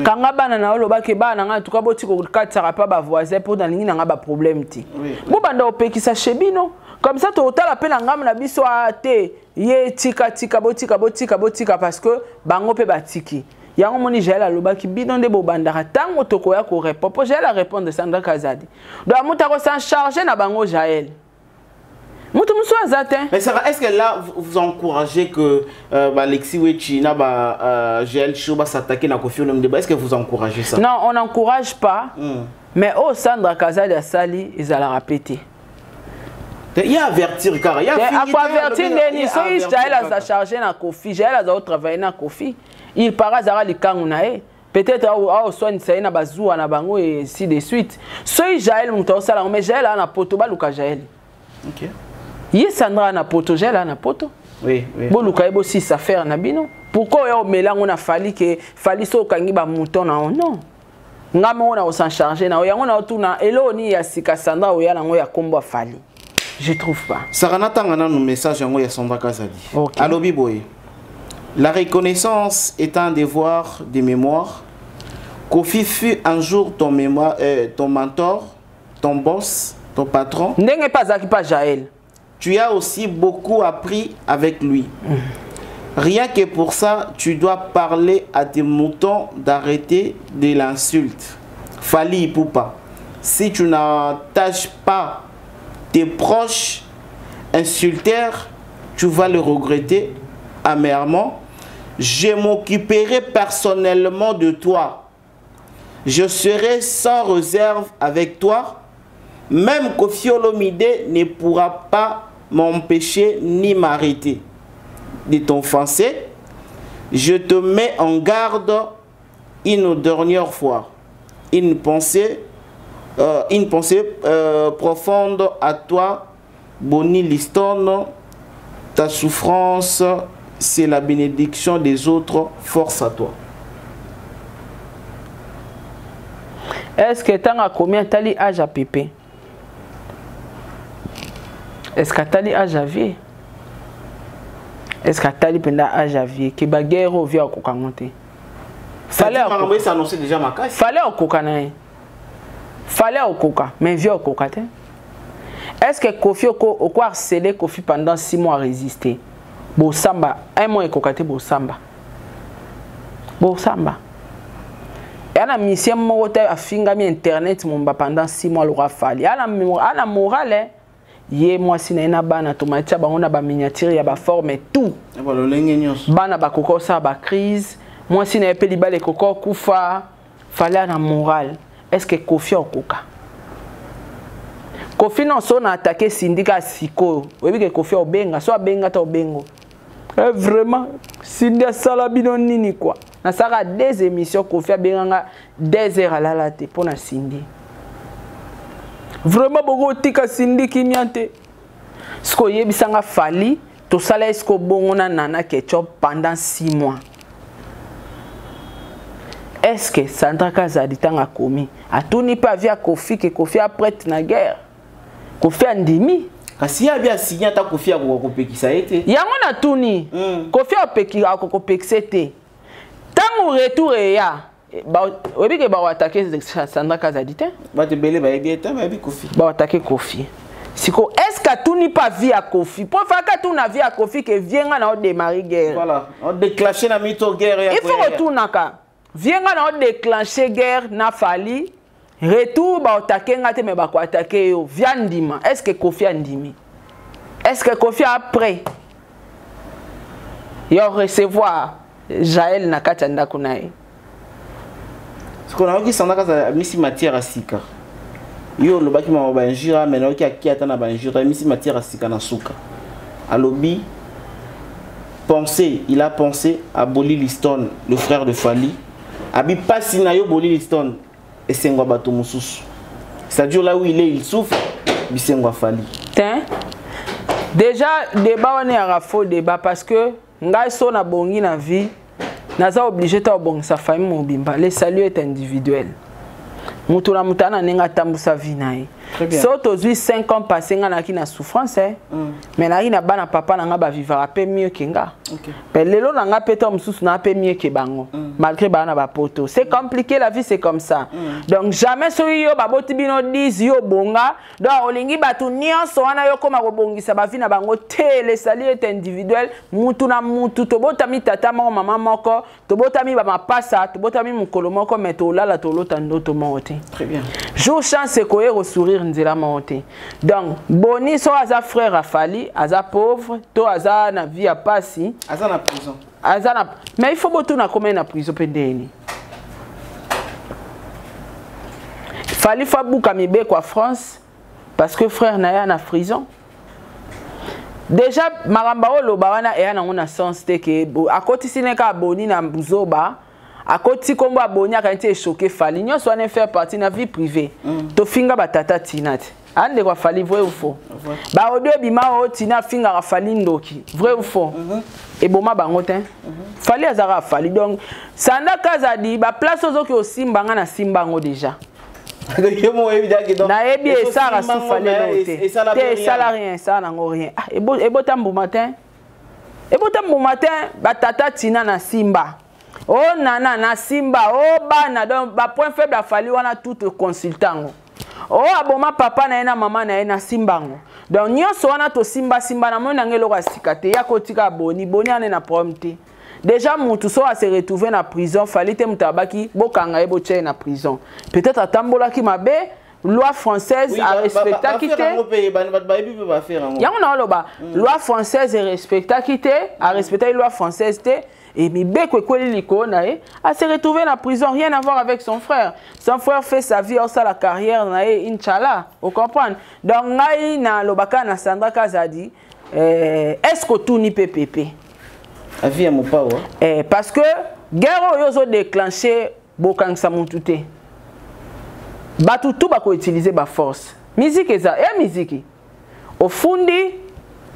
Kanga bana na yo, lobaki bana na ngai tuka boti kokatisaka pa bavoisin mpo nalingi na ngai baproblème te. Bobanda kopekisa chez bino, comme ça tokotala mpe na ngambu na biso a te ye tika tika botika botika botika parce que bango mpe batiki yango. Moni Jael alobaki bino nde bobandaka ntango tokoya korépondre, mpo Jael arépondre Sandra Kazadi. Donc moto akosan charge na bango Jael, moto mosusu aza te. Mais Sarah, est-ce que là, vous, vous encouragez que bah, Alexis Wechi, na, bah, Jael Show va s'attaquer à Koffi Olomide? Est-ce que vous encouragez ça? Non, on n'encourage pas. Mais oyo Sandra Kazadi asali ezalaka pe te. Il y a avertir car il y a akoavertir ndeni soki Jael aza chargé na Kofi? Jael aza otravaille na Kofi, il para azalaka likangu na ye, peut-être aoswanisa ye na bazuwa na bango et ainsi de suite. Soki Jael moto aosala yango, mais Jael aa na poto, baluka Jael. Ye Sandra na poto, Jael aa na poto. Boluka ye, bosisa affaire na bino. Pourquoi oya omela yango na Fally ke Fally so okangi bamouton na yo? Non, nga moko na kosan charge na yo yango na otuna eloko nini ya sika Sandra oya nango ya kombo ya Fally? Je trouve pas. Sarah, natanga nanu message yango ya Sandra Kazadi. Ok. Alobi boye: La reconnaissance est un devoir de mémoire. Kofi fut un jour ton mémoire, ton mentor, ton boss, ton patron. Ndenge mpe azalaki mpa Jael. Tu as aussi beaucoup appris avec lui. Rien que pour ça, tu dois parler à tes moutons d'arrêter de l'insulte. Fally Ipupa, si tu n'attaches pas tes proches insulteurs, tu vas le regretter amèrement. Je m'occuperai personnellement de toi. Je serai sans réserve avec toi. Même Koffi Olomide ne pourra pas m'empêcher ni m'arrêter de t'offenser. Je te mets en garde une dernière fois. Une pensée profonde à toi, Bonnie Liston. Ta souffrance, c'est la bénédiction des autres. Force à toi. Est ce que ntango akomi atali age ya pepe? Est ce que atali age ya vie? Est ce que atali mpenza age ya vie ke baguerre oyo vie akoka yango te? Fallait s'annoncer déjà makasi. Fallait okoka na ye, fallait okoka, mais vie okoka te. Est ce que Kofi oko harceler Kofi pendant 6 mois, résister? Bosamba un mois ekoka te. Bosamba, bosamba eya na mission moko te. Afingami internet momba pendant 6 mois lokwa Fally ana morale ye mwasi na ye na bana tomatia bango na baminiature ya baforme tout. Balolenge nyonso. Bana bakoka osala bacrise, mwasi na ye mpe libala ekoka okufa. Fally ana morale. Est ce que Kofi okoka? Kofi non, so na attaqué Sindika sikoyo, oyebi ke Kofi obenga, so abenga ta obengo. Vraiment Sindi asala bino nini quoi? Nasalaka deux émissions, Kofi abenganga 2 heures, alala te mpo na Sindi. Vraiment bokotika Sindi kimia te. Sikoyo oyebisanga Fally tosala ye sikoyo bongo na Nana Ketchup pendant 6 mois. Est ce que Sandra Kazadi ntango akomi atuni mpe avis ya Kofi ke Kofi aprête na guerre, Kofi andimi? Kasi ye abi asigne, ata Kofi akoka kopekisa ye te. Yango natuni. Kofi akoka kopekisa te. Ntango retour eya, oyebi ke bakoattaquer Sandra Kazadi te. Bato ebele bayebi ete bayebi Kofi. Bakoattaquer Kofi siko. Est ce que atuni mpe avis ya Kofi? Mpo faka atuna avis ya Kofi ke vie nga na odémarrer guerre. Voilà, odéclenche na mito guerre ya Il faut kotunaka vie nga na odéclenche guerre na Fally, retour baotake nga te, me bakoattaquer yo via ndima. Est ce que Kofi andimi? Est ce que Kofi après ya recevoir Jael na kati ya ndako na ye? Sikoyo nayoki Sandra kaka amisi matière ya sika. Yo olobaki mama bainjure, me nayoki aki ata na bainjure, amisi matière ya sika na suka. Alobi pensé, il a pensé à Boli Liston, le frère de Fally. Abi pasi na yo Boli Liston, esengo bato mosusu. C'est-à-dire là où il est, il souffre. Bisengo Fally. Tiens. Déjà, débat on est à faux débat parce que ngai so na bongi na vie, naza obligé ta obongisa famille mobimba. Le salut est individuel. Mutu na mutu ana ndenge atambusa vie na ye. So tozwi 5 ans passé nga naki na souffrance eh. Mais naki na bana papa na nga bavivaka mpe mieux ke nga. Mais lelo na nga mpe to mosusu na mpe mieux ke bango. Malgré bana ba poto. C'est compliqué, la vie c'est comme ça. Donc jamais soki yo baboti bino 10 yo bonga, donc olingi bato nyonso wana yo koma kobongisa ba vie na bango te. Le salut est individuel. Mutu na mutu tobotami tata moko mama moko, tobotami ba mapasa, tobotami mokolo moko, mais tolala tolota ndoto moko te. Très bien. Jour chance ekoye kosourire nzela moko te. Donc boni so aza frère afali, aza pauvre, to aza na vie ya pasi, aza na prison. Aza na, mais il faut botuna combien na prison pe ndeni. Fally fa buka mibeko à France parce que frère na ya na prison. Déjà maramba oloba wana eya nango na sens te ke akotisi ne ka boni na buzoba, akoti kombo aboni akanti echoquer Fally. Nyonso wana faire partie na vie privée. Tofinga batata tina te. Ande kwa Fally vrai ou faux? Ba audio bima o tina finga Fally ndoki. Vrai ou faux? Eboma bango te. Fally azara Fally. Donc Sandra Kazadi ba place ozoki osimba nga na simba ngo déjà. Nayebi esara su Fally no te. Te esala rien, esala nango rien. Ah, ebota mbu matin. Ebota mbu matin ba tata tina na simba. Oh nana na simba, oh bana donc ba point faible Fally wana tout consultant. Oh aboma papa na ye na mama na ye na simbango. Donc nyonso wana to simba simba na mona ngelo ka sika te ya kotika boni boni ane na problème te. Déjà mutu so a se retrouver na prison, Fally te mutu abaki bokanga ye botie na prison. Peut-être atambolaki mabe, loi française Oui, a respectaki ba te. faire yango pe, ba, ba, ba, ba, ba faire yango. Yango na oloba, loi française respectaki te, a respecté loi française te. Et mibeko ekweli likolo na ye, a se retrouver na prison, rien à voir avec son frère. Son frère fait sa vie, sa la carrière na ye, Inch'Allah, vous comprenez? Donc ngai na lobaka na Sandra Kazadi, est-ce que tout ni PPP? Avis ya mopao, hein? Parce que guerre oyo zo déclencher bokangisa mutu te. Batu tout bako utiliser ba force. Musique eza, ya musique. Ofundi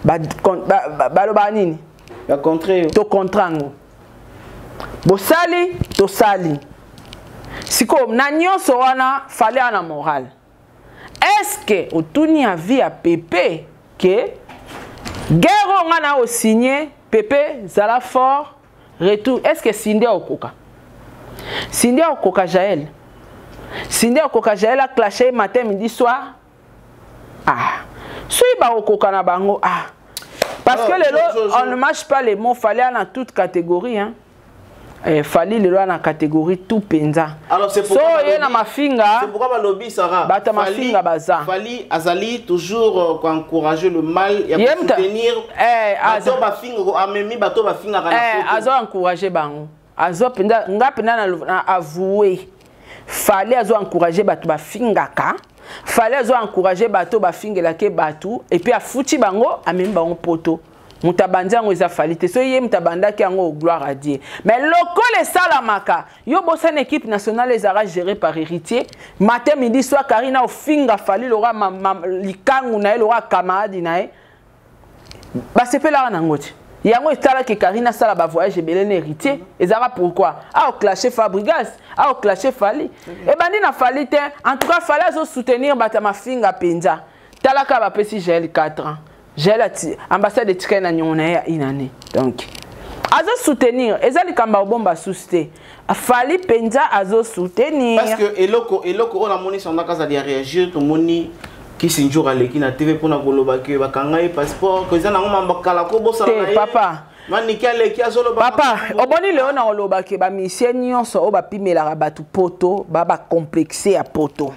ba kon, ba, ba, baloba nini? Ba contre yo. To contrango. Bosali, tosali. Siko na nyonso wana fallait ana morale. Est-ce que otuni avis ya Pepe que guerre oyo nga na osigné Pepe zala fort retour, est-ce que Cindy okoka? Cindy okoka Jaël. Cindy okoka Jaël a clashé matin midi soir. Ah. Soki ba okoka na bango ah. Parce que Alors, lelo, je, je, on ne mâche pas les mots, fallait dans toute catégorie hein. Fallait le dans catégorie tout penza. Alors c'est So, pourquoi ye na balobi, mafinga, c'est pourquoi balobi Sarah. Bata mafinga baza. Fally azali toujours encourager le mal et Ye mta- soutenir. Eh, Bato aza. bafinga, amemi bato bafinga kana Eh, photo. azo encourager bango. Azo penza nga penza na avouer. Fally azo encourager bato bafingaka. Fally azo encourager bato bafingelake bato et puis afuti bango amemi bango poto. Mutu abandi yango eza Fally te. So ye mutu abandaki yango, gloire à Dieu. Mais lokole esalamaka, yo bosana équipe nationale ezalaka gérée par héritier. Matin midi soir Karina ofinga Fally lora ma, likangu na ye lora camarade na ye. Basepelaka nango te. Yango etalaki Karina asala ba voyage ebele na héritier. Ezalaka pourquoi? A oclasher Fabregas, a oclasher Fally. Ebandi na Fally te. En tout cas Fally azo soutenir bato ya mafinga penza. Talaka bapesi Jaël 4 ans. Jaël ati ambassade etikali na nyongo na ye ya une année. Donc azo soutenir eza likambo ya kobomba susu te. Fally penza azo soutenir. Parce que eloko oyo namoni Sandra Kazadi a réagir, tomoni Kisi Njour aleki na TV mpona koloba ke bakanga ye passeport, ke eza nango mambo kala ko bosana Te, na ye. papa. Maniki aleki azoloba Papa, makambo. oboni leo na koloba ke ba musicien nyonso oyo bapimelaka bato poto, ba ba complexe ya poto.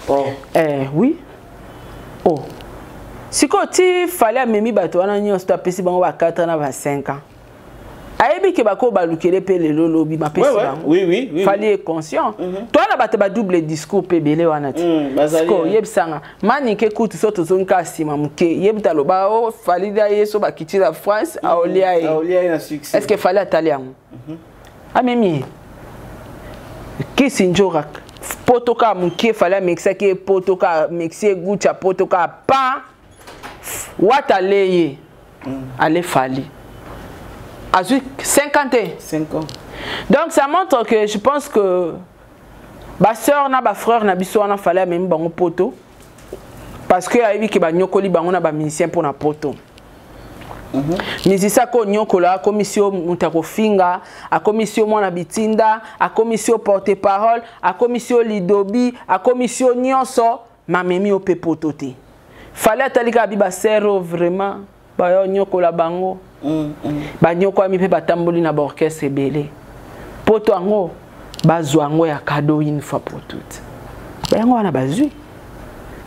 Oh. Oui. Oh. Sikoyo ti Fally amemi bato wana nyonso to apesi bango ba 4 ans na ba 5 ans. Ayebi ke bako balukele pe lelo lobi mapesi bango. Fally est conscient. Toi na bato ba double discours pe belé wana ti. Bazali, Sikoyo, hein. yebisanga. Manike kutu so tozongi ka nsima moke. Yebita loba, oh, Fally da ye so bakiti la France, aolia ye. Aolia ye na succès. Est-ce que Fally atali yango? Amemi ye. Kisi Njora, Poto kaka mokie, Fally amekisaki ye poto kaka, amekisi ye gucha poto kaka pa Wata ale ye. Ale Fally azwi 50 te. 5 ans. Donc ça montre que je pense que ba sœur na ba frère na biso wana, Fally amemi bango poto parce que ayebi ke banyokoli bango na bamusicien mpo na poto. Musicien akonyokola, akomisi yo moto akofinga, akomisi yo mwana bitinda, akomisi yo porte parole, akomisi yo lidobi, akomisi yo nyonso, mamemi yo mpe poto te. Fally atali kaka bi basere oyo vraiment bayo nyokola bango. Banyokwami mpe batamboli na baorchestre ebele. Poto yango bazwa yango ya cadeau une fois pour toutes. Bayango wana bazwi.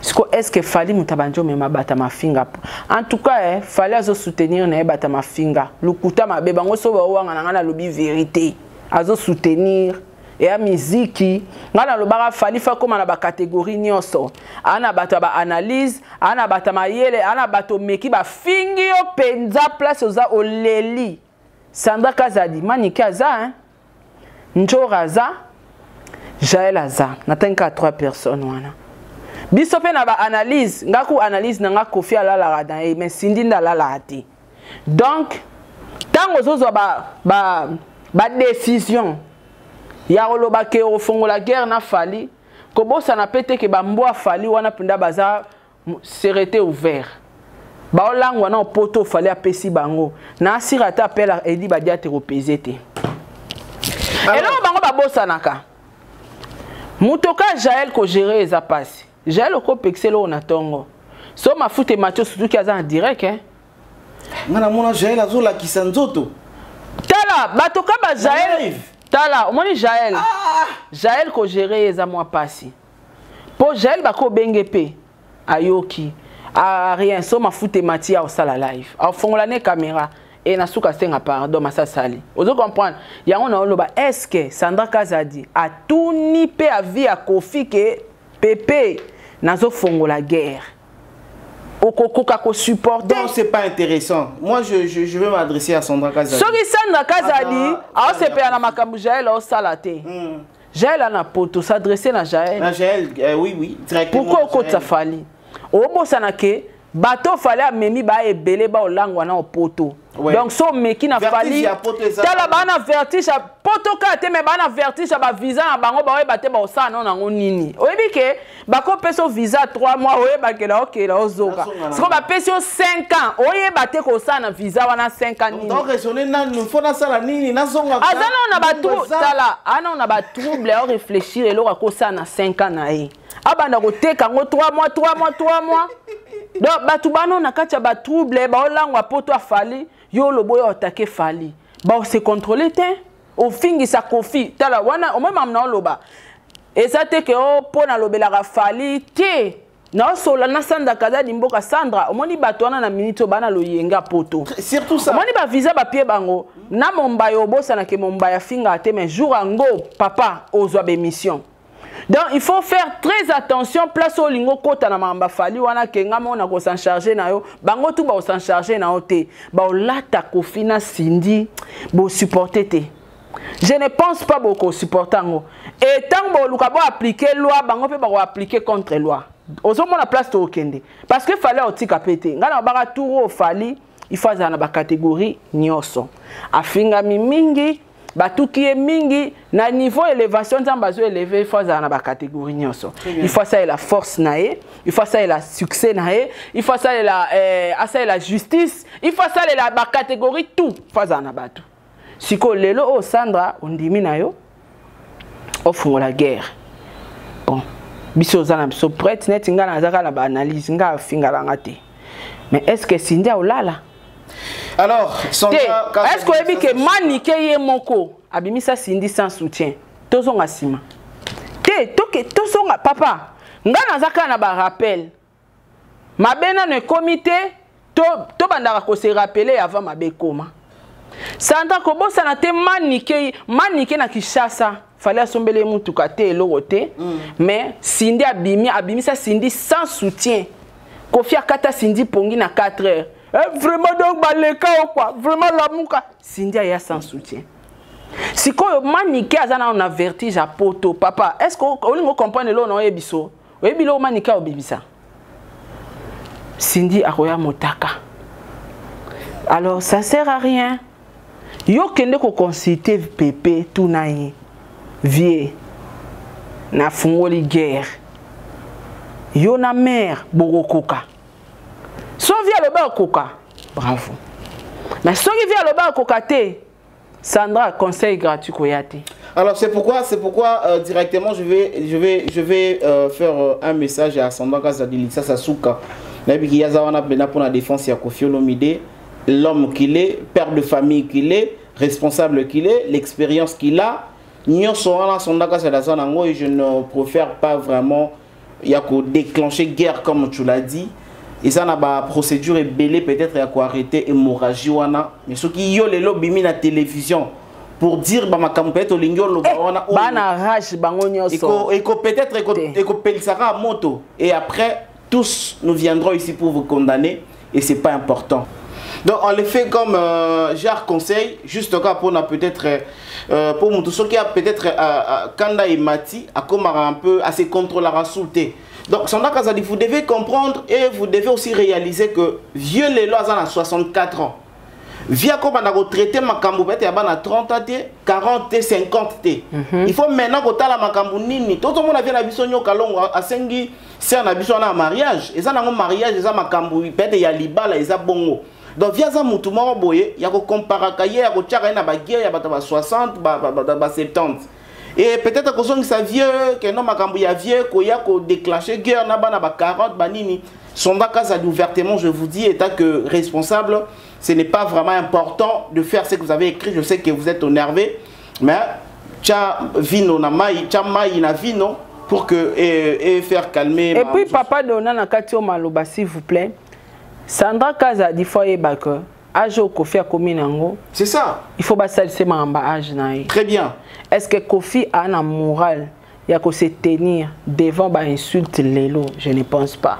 Siko est ce que Fally moto abandi omema bato ya mafinga? En tout cas, Fally azosoutenir na ye bato ya mafinga, lokuta mabe bango so baowanga na ngai, nalobi vérité, azosoutenir eya miziki. Ngai nalobaka, Fally fa kóma na bacatégorie nyonso. Aa na bato ya baanalyse, aa na bato ya mayele, aa na bato omeki bafingi yo mpenza place oza oleli. Sandra Kazadi, Manike aza, hein? Njora aza, Jael aza, natangi kaka trois personnes wana. Biso mpe na baanalyse, nga ku analyse na nga, Kofi alalaka na ye, mais Cindy nde alalaka te. Donc ntango ozozwa badécision ba ya koloba ke ofongola guerre na Fally, kobosana mpe te ke bambwa Fally wana mpenza baza serete ouvert, baolangwa na poto. Fally apesi bango na asira ata appel edi badia te, kopese te. Eloko bango babosanaka, moto ka Jael kogérer eza mpasi. Jael okopekisa eloko na ntongo so mafuta emati, osutuki aza na direct, eh? Nga namona Jael azolakisa nzoto. Tala bato ka ba Jael, tala omoni Jael. Jael kogérer eza mwa mpasi mpo Jael bakobenge mpe ayoki a rien. So mafuta emati, ya osala live, afongola ne caméra e na suka asenga pardon, masasali. Ozo comprendre yango na oloba, est ce que Sandra Kazadi atuni mpe avi ya Kofi ke pepe nazofongola guerre, okokoka kosupporter? Non, c'est pas intéressant. Moi, je vais m'adresser à Sandra Kazadi. Soki Sandra Kazadi aosepela na makambo Jael aosala te, Jael ana poto, s'adresser na Jael. Na Jael, oui, directement. Pourquoi okotisa Fally? Obosana ke bato Fally amemi baya ebele, baolangwa na opoto. Donc so omeki na Fally, tala, baa na vertige ya poto kaka te, me baa na vertige ya bavisa na bango, baoyeba te baosala nao nango nini. Oyebi ke bakopesa yo visa 3 mois, oyebakela okela ozoka. Siko bapesi yo 5 ans, oyeba te kosala na visa wana 5 ans nini. Aza nao na batru, tala, anao na batrouble aoréfléchir eloko akosala na 5 ans na ye, abanda koteka yango 3 mois, 3 mois, 3 mois. Donc bato bano na kati ya batrouble baolangwa poto aFally, yo oloba oyo otake Fally, baose contrôle te, ofingisa Kofi. Tala wana omoi mamu na oloba eza te ke o mpo nalobelaka Fally te, naosola na Sandra Kazadi mboka. Sandra, omoni bato wana na minute oyo bana loyenga poto. Surtout ça. Omoni bavisa bapie bango na Mombaya, obosanake Mombaya afingaka te, mais jour yango papa ozwa bémission. Donc il faut faire très attention place oyo olingi okota na makambo aFally wana, ke nga moko na kosan charge na yo, bango tu bakosan charge na yo te, baolata Kofi na Cindy, bosupporte te. Je ne pense pas bokosupporte yango. E ntango boluka boappliquer loi, bango mpe bakoappliquer contre loi. Ozomona place tokokende, parce que Fally aotika mpe te. Ngai na babaka tour oyo, Fally il faut azala na bacatégorie nyonso. Afingami mingi, batuki ye mingi na niveau élévation, Nzambe azo élevé, il faut azala na bacatégorie nyonso. Il faut asalela force na ye, il faut asalela succès na ye, il faut asalela asalela justice, il faut asalela bacatégorie tout, il faut azala na bato. Sikoyo lelo oyo Sandra ondimi na yo ofungola guerre, bon, biso oza na biso prête neti ngai naza kaka na baanalyse, ngai afingalanga te, mais est ce que Cindy aolala? Alors, te, est ce que oyebi ke Manike ye moko abimisa Cindy sans soutien? Tozonga nsima te, toke tozonga papa, ngai naza kaka na barappel mabe nano ekomi te, tobandaka kose rappeler avant mabe ekoma. Sandra, kobosana te, Manike, Manike na Kinshasa, Fally asombeli ye mutuka te, eloko te. Mais Cindy abimi, abimisa Cindy sans soutien. Kofi akata Cindy pongi na 4 heures. Vraiment, donc baleka o quoi, vraiment lamuka. Cindy aya sans soutien. Sikoyo Manike aza nano na vertige ya poto. Papa, est ce que olingi ocomprendre eloko na oyebi so? Oyebi eloko Manike aobimisa? Cindy akoya motaka. Alors ça sert à rien. Yo kende ko consulter Pepe tuna ye. Vieux nafungoli guerre. Yo na mère bokokoka. So vieux aloba akoka. Bravo. Mais soki vieux aloba akoka te, Sandra conseil gratuit koya te. Alors c'est pourquoi directement je vais faire un message à Sandra Kazadi Sasuka. Nayebi ki yaza wana pena pour la défense ya Koffi Olomide, l'homme qu'il est, père de famille qu'il est, responsable qu'il est, l'expérience qu'il a. Nyonso wana Sandra Kazadi aza nango et je ne préfère pas vraiment ya ko déclencher guerre comme tu l'as dit. Et ça na ba procédure ebele peut-être ya ko arrêter hémorragie wana. Mais ce qui yo lelo bimi na télévision pour dire ba makambo peut-être olingi oloba wana oyo. Bana rage bango nyonso. Eko peut-être eko pelisaka moto et après tous nous viendrons ici pour vous condamner et c'est pas important. Donc on le fait comme genre conseil juste cas pour na peut-être pour mutu soki a peut-être Kanda et Mati a comme un peu à se contrôler à sauter. Donc Sandra Kazadi, vous devez comprendre et vous devez aussi réaliser que vieux lelo aza na 64 ans. Via comme on a traité makambo peut-être ya bana 30 ans, 40 ans, 50 ans. Il faut maintenant kotala makambo nini. Tout le monde vient na biso nyoka longo asengi ser na biso na mariage. Eza nango mariage eza makambo peut-être ya libala eza bongo. Donc via za mutu moko boye ya ko comparer ka ye ya ko tiaka na ba guerre ya bato ba 60 ba 70. Et peut-être que son sa vieux que non makambo ya vieux ko ya ko déclencher guerre na bana ba 40 ba nini. Sandra Kazadi ouvertement je vous dis étant que responsable, ce n'est pas vraiment important de faire ce que vous avez écrit. Je sais que vous êtes énervé, mais tcha vino na mai, tcha mai na vino pour que et faire calmer. Et puis papa donna na kati o maloba s'il vous plaît. Sandra Kazadi faut yeba que âge au Koffi a komi nango. C'est ça. Il faut ba salser mamba âge na ye. Très bien. Est-ce que Koffi a na morale ya ko se tenir devant ba insulte lelo? Je ne pense pas.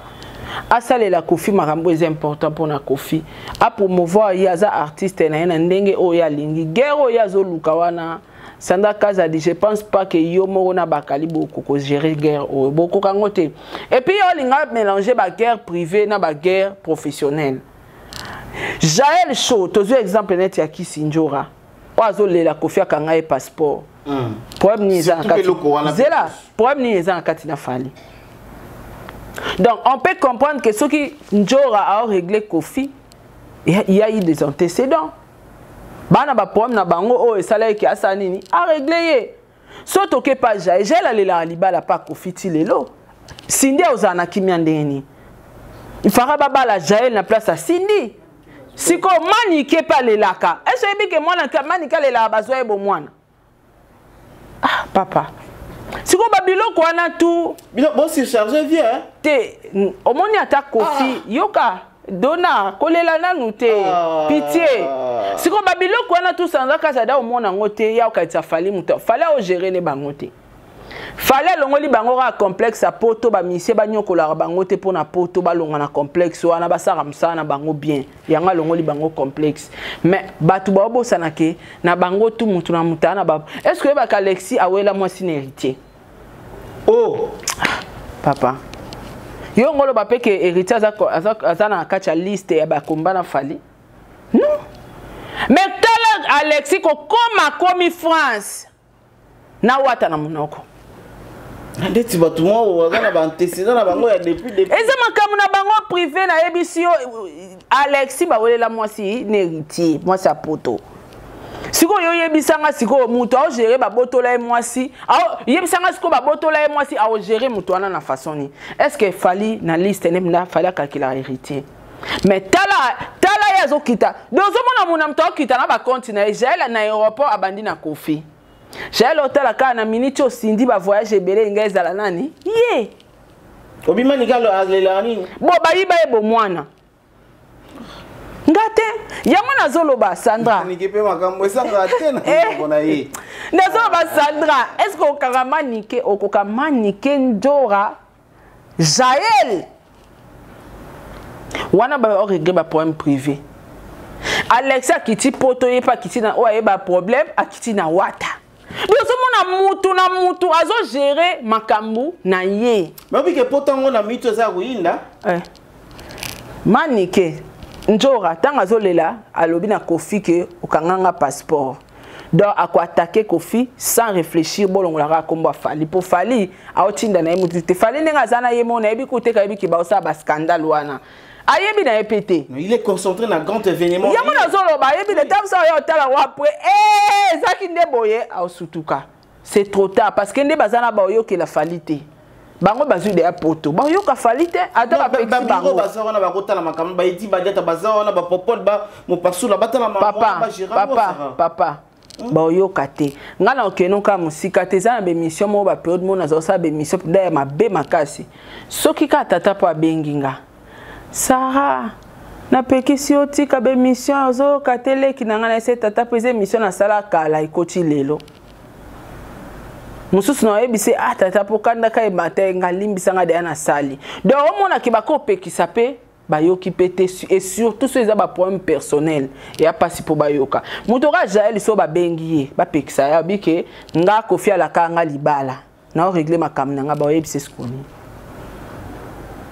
Asalela Koffi makambo est important pour na Koffi. A promouvoir ye aza artiste na ye na ndenge oyo alingi. Guerre oyo azoluka wana. Sandra Kazadi, je pense pas que yo moko na bakali boko ko gérer guerre oyo. Boko kango te. Et puis yo linga mélanger ba guerre privée na ba guerre professionnelle. Jaël Show, tozu exemple net ya Kisinjora. Oyo azolela Koffi akanga ye passeport. Problème ni eza na Surtout kati. eloko wana Zela, pe. problème ni eza na kati na Fally. Donc on peut comprendre que ceux qui Njora a réglé Koffi, il y a eu des antécédents. Bana ba problème na bango oyo esalaki asa nini a réglé ye. So toke pa Jaël, Jaël alela libala pa Koffi ti lelo. Cindy ozala na kimia ndenge nini? Il fera babala Jaël na place ya Cindy. Siko Manike pa lelaka. Est-ce que oyebi ke mwana ka Manike alelaka bazwa ye bomwana? Ah papa. Siko ba biloko wana tu Biloko bon surchargé vieux hein? Te omoni ata Koffi, yoka dona kolela nanu te. Pitié. Siko ba biloko wana tu Sandra Kazadi omona ngo te ya okatia Fally muto. Fally o gérer ne bango te. Fally alongoli bango ka complexe ya poto ba misie ba nyokolaka bango te pona poto ba longa na complexe wana ba saka mosala na bango bien. Yango alongoli bango complexe. Mais bato ba obosana ke na bango tu mutu na mutu na ba. Est-ce que ba Alexis awela mwasi na héritier? Oh papa. Yo ngolo ba pe ke héritier aza na kati ya liste ya ba combat na Fally. Non. Mais tala Alexis ko koma komi France. Na wata na monoko. Ndeti bato moko baza na ba antécédent na bango ya depuis. Eza makambo na bango privé na yebisi yo Alexis bawelela mwasi na héritier, mwasi ya poto. Sikoyo yo yebisanga sikoyo moto ao gérer babotola ye mwasi, ao yebisanga sikoyo babotola ye mwasi ao gérer moto wana na façon ni. Est-ce que Fally na liste ne mna Fally akakila héritier? Mais tala ye azokita. Donc ozomona mona moto akita na ba compte na ye, Jaël na aéroport abandi na Koffi. Jaël otala kaka na minute oyo Cindy ba voyage ebele ngai ezala nani? Ye. Obima ni kalo alela nini? Bo bayiba ye bo mwana. Nga te, yango nazoloba Sandra. Niki pe makambo esanga te na monoko na ye. Nazoloba Sandra, est-ce que okaka manike, okoka manike Njora Jaël? Wana ba régler ba problème privé. Alexia akiti poto ye pa akiti na oyo ayeba problème akiti na wata. Ozomona mutu na mutu azogere makambo na ye. Mais obike poto yango na mitu eza ya koyinda. Eh. Manike Njora ntango azolela alobi na Kofi ke okanganga passeport, donc akoatake Kofi sans réfléchir. Bolongolaka nkombo ya Fally, mpo Fally aotinda na ye mutu te. Fally ndenge aza na ye mo nayebi kuteka, ayebi ke baosala bascandale wana, ayebi na ye mpe te. Il est concentré na grand événement. Yango nazoloba, ayebi na ntango oyo otala ngo après ezalaki nde boye, aosutuka, c'est trop tard, parce que nde baza na baoyokela Fally te. Bango bazwi deya poto, baoyoka Fally te ata bapekisi bango. Baza wana bakotala makambo, baedi badiata baza wana, bapopole mopasula batala. Papa, papa, papa, baoyoka te. Ngai na okende kaka mosika te, eza na bémission moko, bapériode moko nazosala bémission mpenza ya mabe makasi. Soki kaka tata mpo abengi nga: "Sara, napekisi yo, tika bémission, ozoyoka te." Leki na ngai na ese tata mpo eza émission nasala kala, ekoti lelo mosusu na oyebisi: "Ah tata, mpo kandaka emata nga, limbisanga deya nasali." Donc omonaki bakopekisa mpe bayoki mpe te, et surtout so eza baproblème personnel, eya mpasi mpo bayoka. Moto oka Jael, so babengi ye, bapekisa ye, abi ke nga Kofi alaka nga libala, naorégler makambo na nga. Baoyebisa esikoni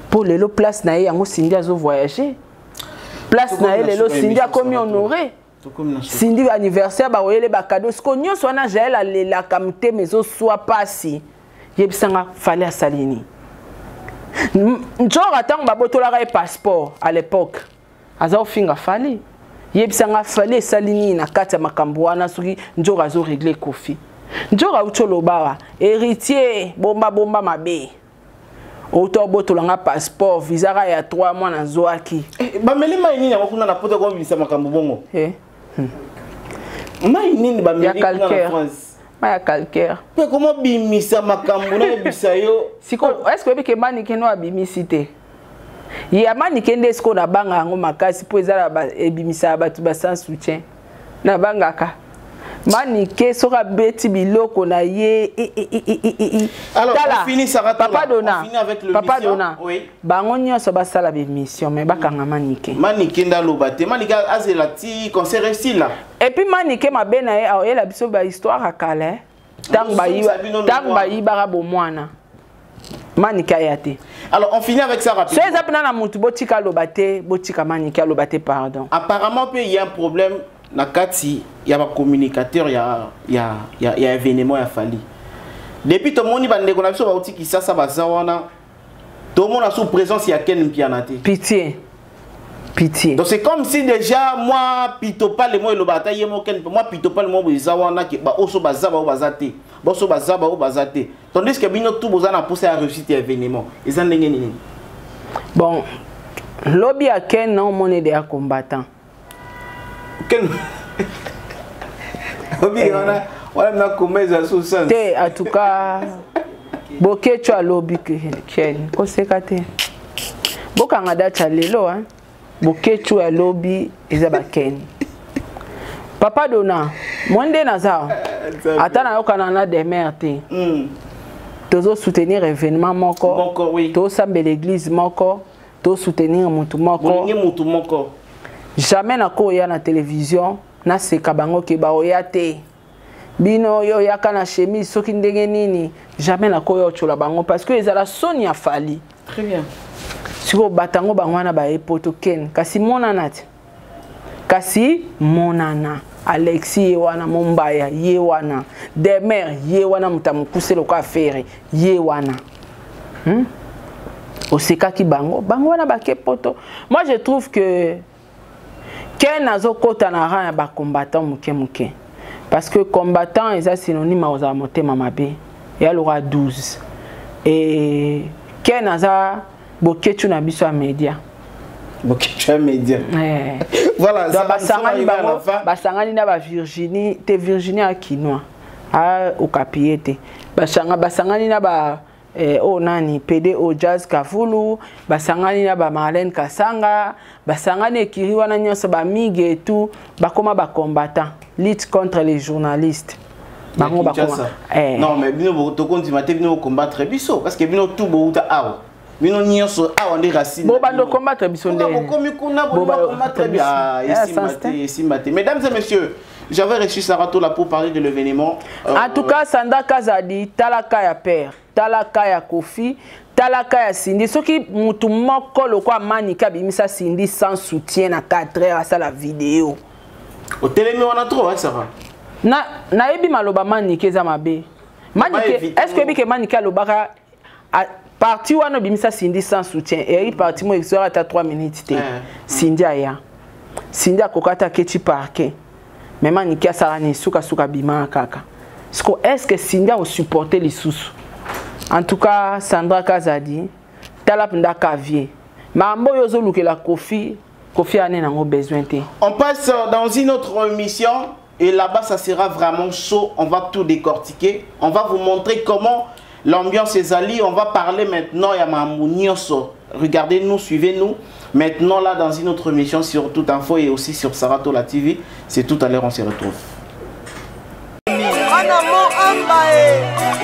mpo lelo place na ye yango Cindy azovoyage, place na ye lelo Cindy akomi honoré. Cindy anniversaire bakoyele bacadeau. Siko nyonso wana Jael alelaka, motema ezoswa pasi. Yebisanga, Fally asali nini? Nzoka ntango babotolaka ye passeport à l'époque, aza kofinga Fally. Yebisanga, Fally esali nini na kati ya makambo wana? Soki nzoka azorégler Kofi, nzoka auti oloba awa: "Héritier, bomba bomba mabe, outa obotolanga passeport, visa ka ya 3 mois nazwaki." Eh, bameli mai nini yango kuna na poto kobimisa makambo bongo? Eh. Mai nini bameli kuna na calcaire. France? Mai ya calcaire. Mpe komobimisa makambo nayebisa yo. Siko est ce que oyebi ke Manike no abimisi te ya Manike nde sikoyo nabanga yango makasi, mpo eza ebimisaka bato ba sans soutien. Nabangaka Manike soki abeti biloko na ye. Alors, on finit, Sarah. Papa Dona, on finit avec le Papa Dona. Oui. Bango nyonso basala bémission, mais bakanga Manike. Manike nde aloba te, Manike azela ti concert esila. Et puis Manike mabe na ye, aoyela biso bahistoire ya kala ntango bayibaka bomwana, Manike aya te. Alors, on finit avec ça rapidement. So eza mpena na mutu, botika aloba te, botika Manike aloba te, pardon. Apparemment mpe il y a un problème na kati ya bacommunicateur ya événement ya Fally. Depuis tomoni bandeko na biso bauti Kisasa, baza wana, tomona sous présence ya Ken Mpiana te. Pitié, pitié. Donc c'est comme si déjà moi pitopale mo eloba ata ye mo Ken, moi pitopale mo eza wana ke baoso baza, bao baza te, baoso baza, bao baza te, tandis que bino tout boza na posa ya réussite ya événement. Eza ndenge nini? Bon, lobi ya Ken na omona ede ya combattant. Ken obi wana wana na koma eza sous sens. Te, en tout cas Bokecho alobi Ken koseka te, bokanga date ya lelo hein. Bokechu alobi eza bakeni. Papa Dona, mo nde naza ata nayokana na demer te. Tozosoutenir événement moko, moko, oui. Tosambela église moko, tosoutenir motu moko. Bolingi motu moko. Jamais nakoya na télévision naseka bango ke baoya te, bino oyo oyaka na chemise soki ndenge nini. Jamais nakoya otyola bango, parce que ezala soni ya Fally. Très bien. Sikoyo bato yango bango wana baye poto. Ken kasi monana te, kasi monana Alexi ye wana, Mombaya ye wana, Demer ye wana, moto ya mokuse lokola Ferre ye wana, Osekaki bango, bango wana bake poto. Moi je trouve que Ken azokɔta na rang ya bacombattant moke moke, parce que combattant eza synonyme ya kozala motema mabe, eya lokola 12. E Ken aza Boketu na biso ya média. Boketu ya média. Eh. Voilà. Donc basangani bango, basangani na bavirginie te, Virginie akinois okapi ye te, basangani na ba oyo nani pd o Jazz Kavulu, basangani na bamarlene Kasanga, basangani ekiri wana nyonso, bamige etu, bakóma bacombattant, lutte contre les journalistes. Bango bakoma eh. Non mais bino tokondima te, bino combattre biso, parce que bino tout bouta awa, bino nyonso awa nde racine. Bobanda combattre biso. Ndenge bokomi kuna, bocombattre biso, esimba te, esimba te. Mesdames et messieurs, J'avais reçu Sarah Tola pour parler de l'événement. En tout cas, Sandra Kazadi, talaka ya père, talaka ya Kofi, talaka ya Cindy. Soki mutu moko lokwa Manika bimisa Cindy sans soutien na 4 heures asala vidéo. Otelemi wana trop, hein, Sarah. Na nayebi maloba Manika eza mabe. Manika, est-ce que bike Manika lobaka parti wana bimisa Cindy sans soutien et parti mo exora ata 3 minutes te. Cindy aya. Cindy akokata keti parquet. Mais Manika asala ni suka suka bima kaka. Siko est-ce que Cindy a supporter les sous? En tout cas, Sandra Kazadi, tala pnda kavier. Mambo yozo lukela Kofi, Kofi ane nango besoin te. On passe dans une autre émission et là-bas ça sera vraiment chaud, on va tout décortiquer, on va vous montrer comment l'ambiance est allée, on va parler maintenant ya mambo nyonso. Regardez-nous, suivez-nous. Maintenant là dans une autre émission sur Toute Info et aussi sur Sarah Tola TV. C'est tout à l'heure, on se retrouve.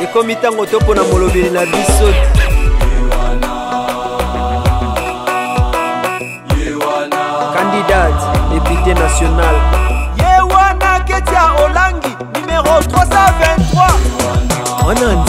Ekomi ntango topona molobeli na biso. Candidate député national. Ye wana Ketia Olangi numéro 323. Wana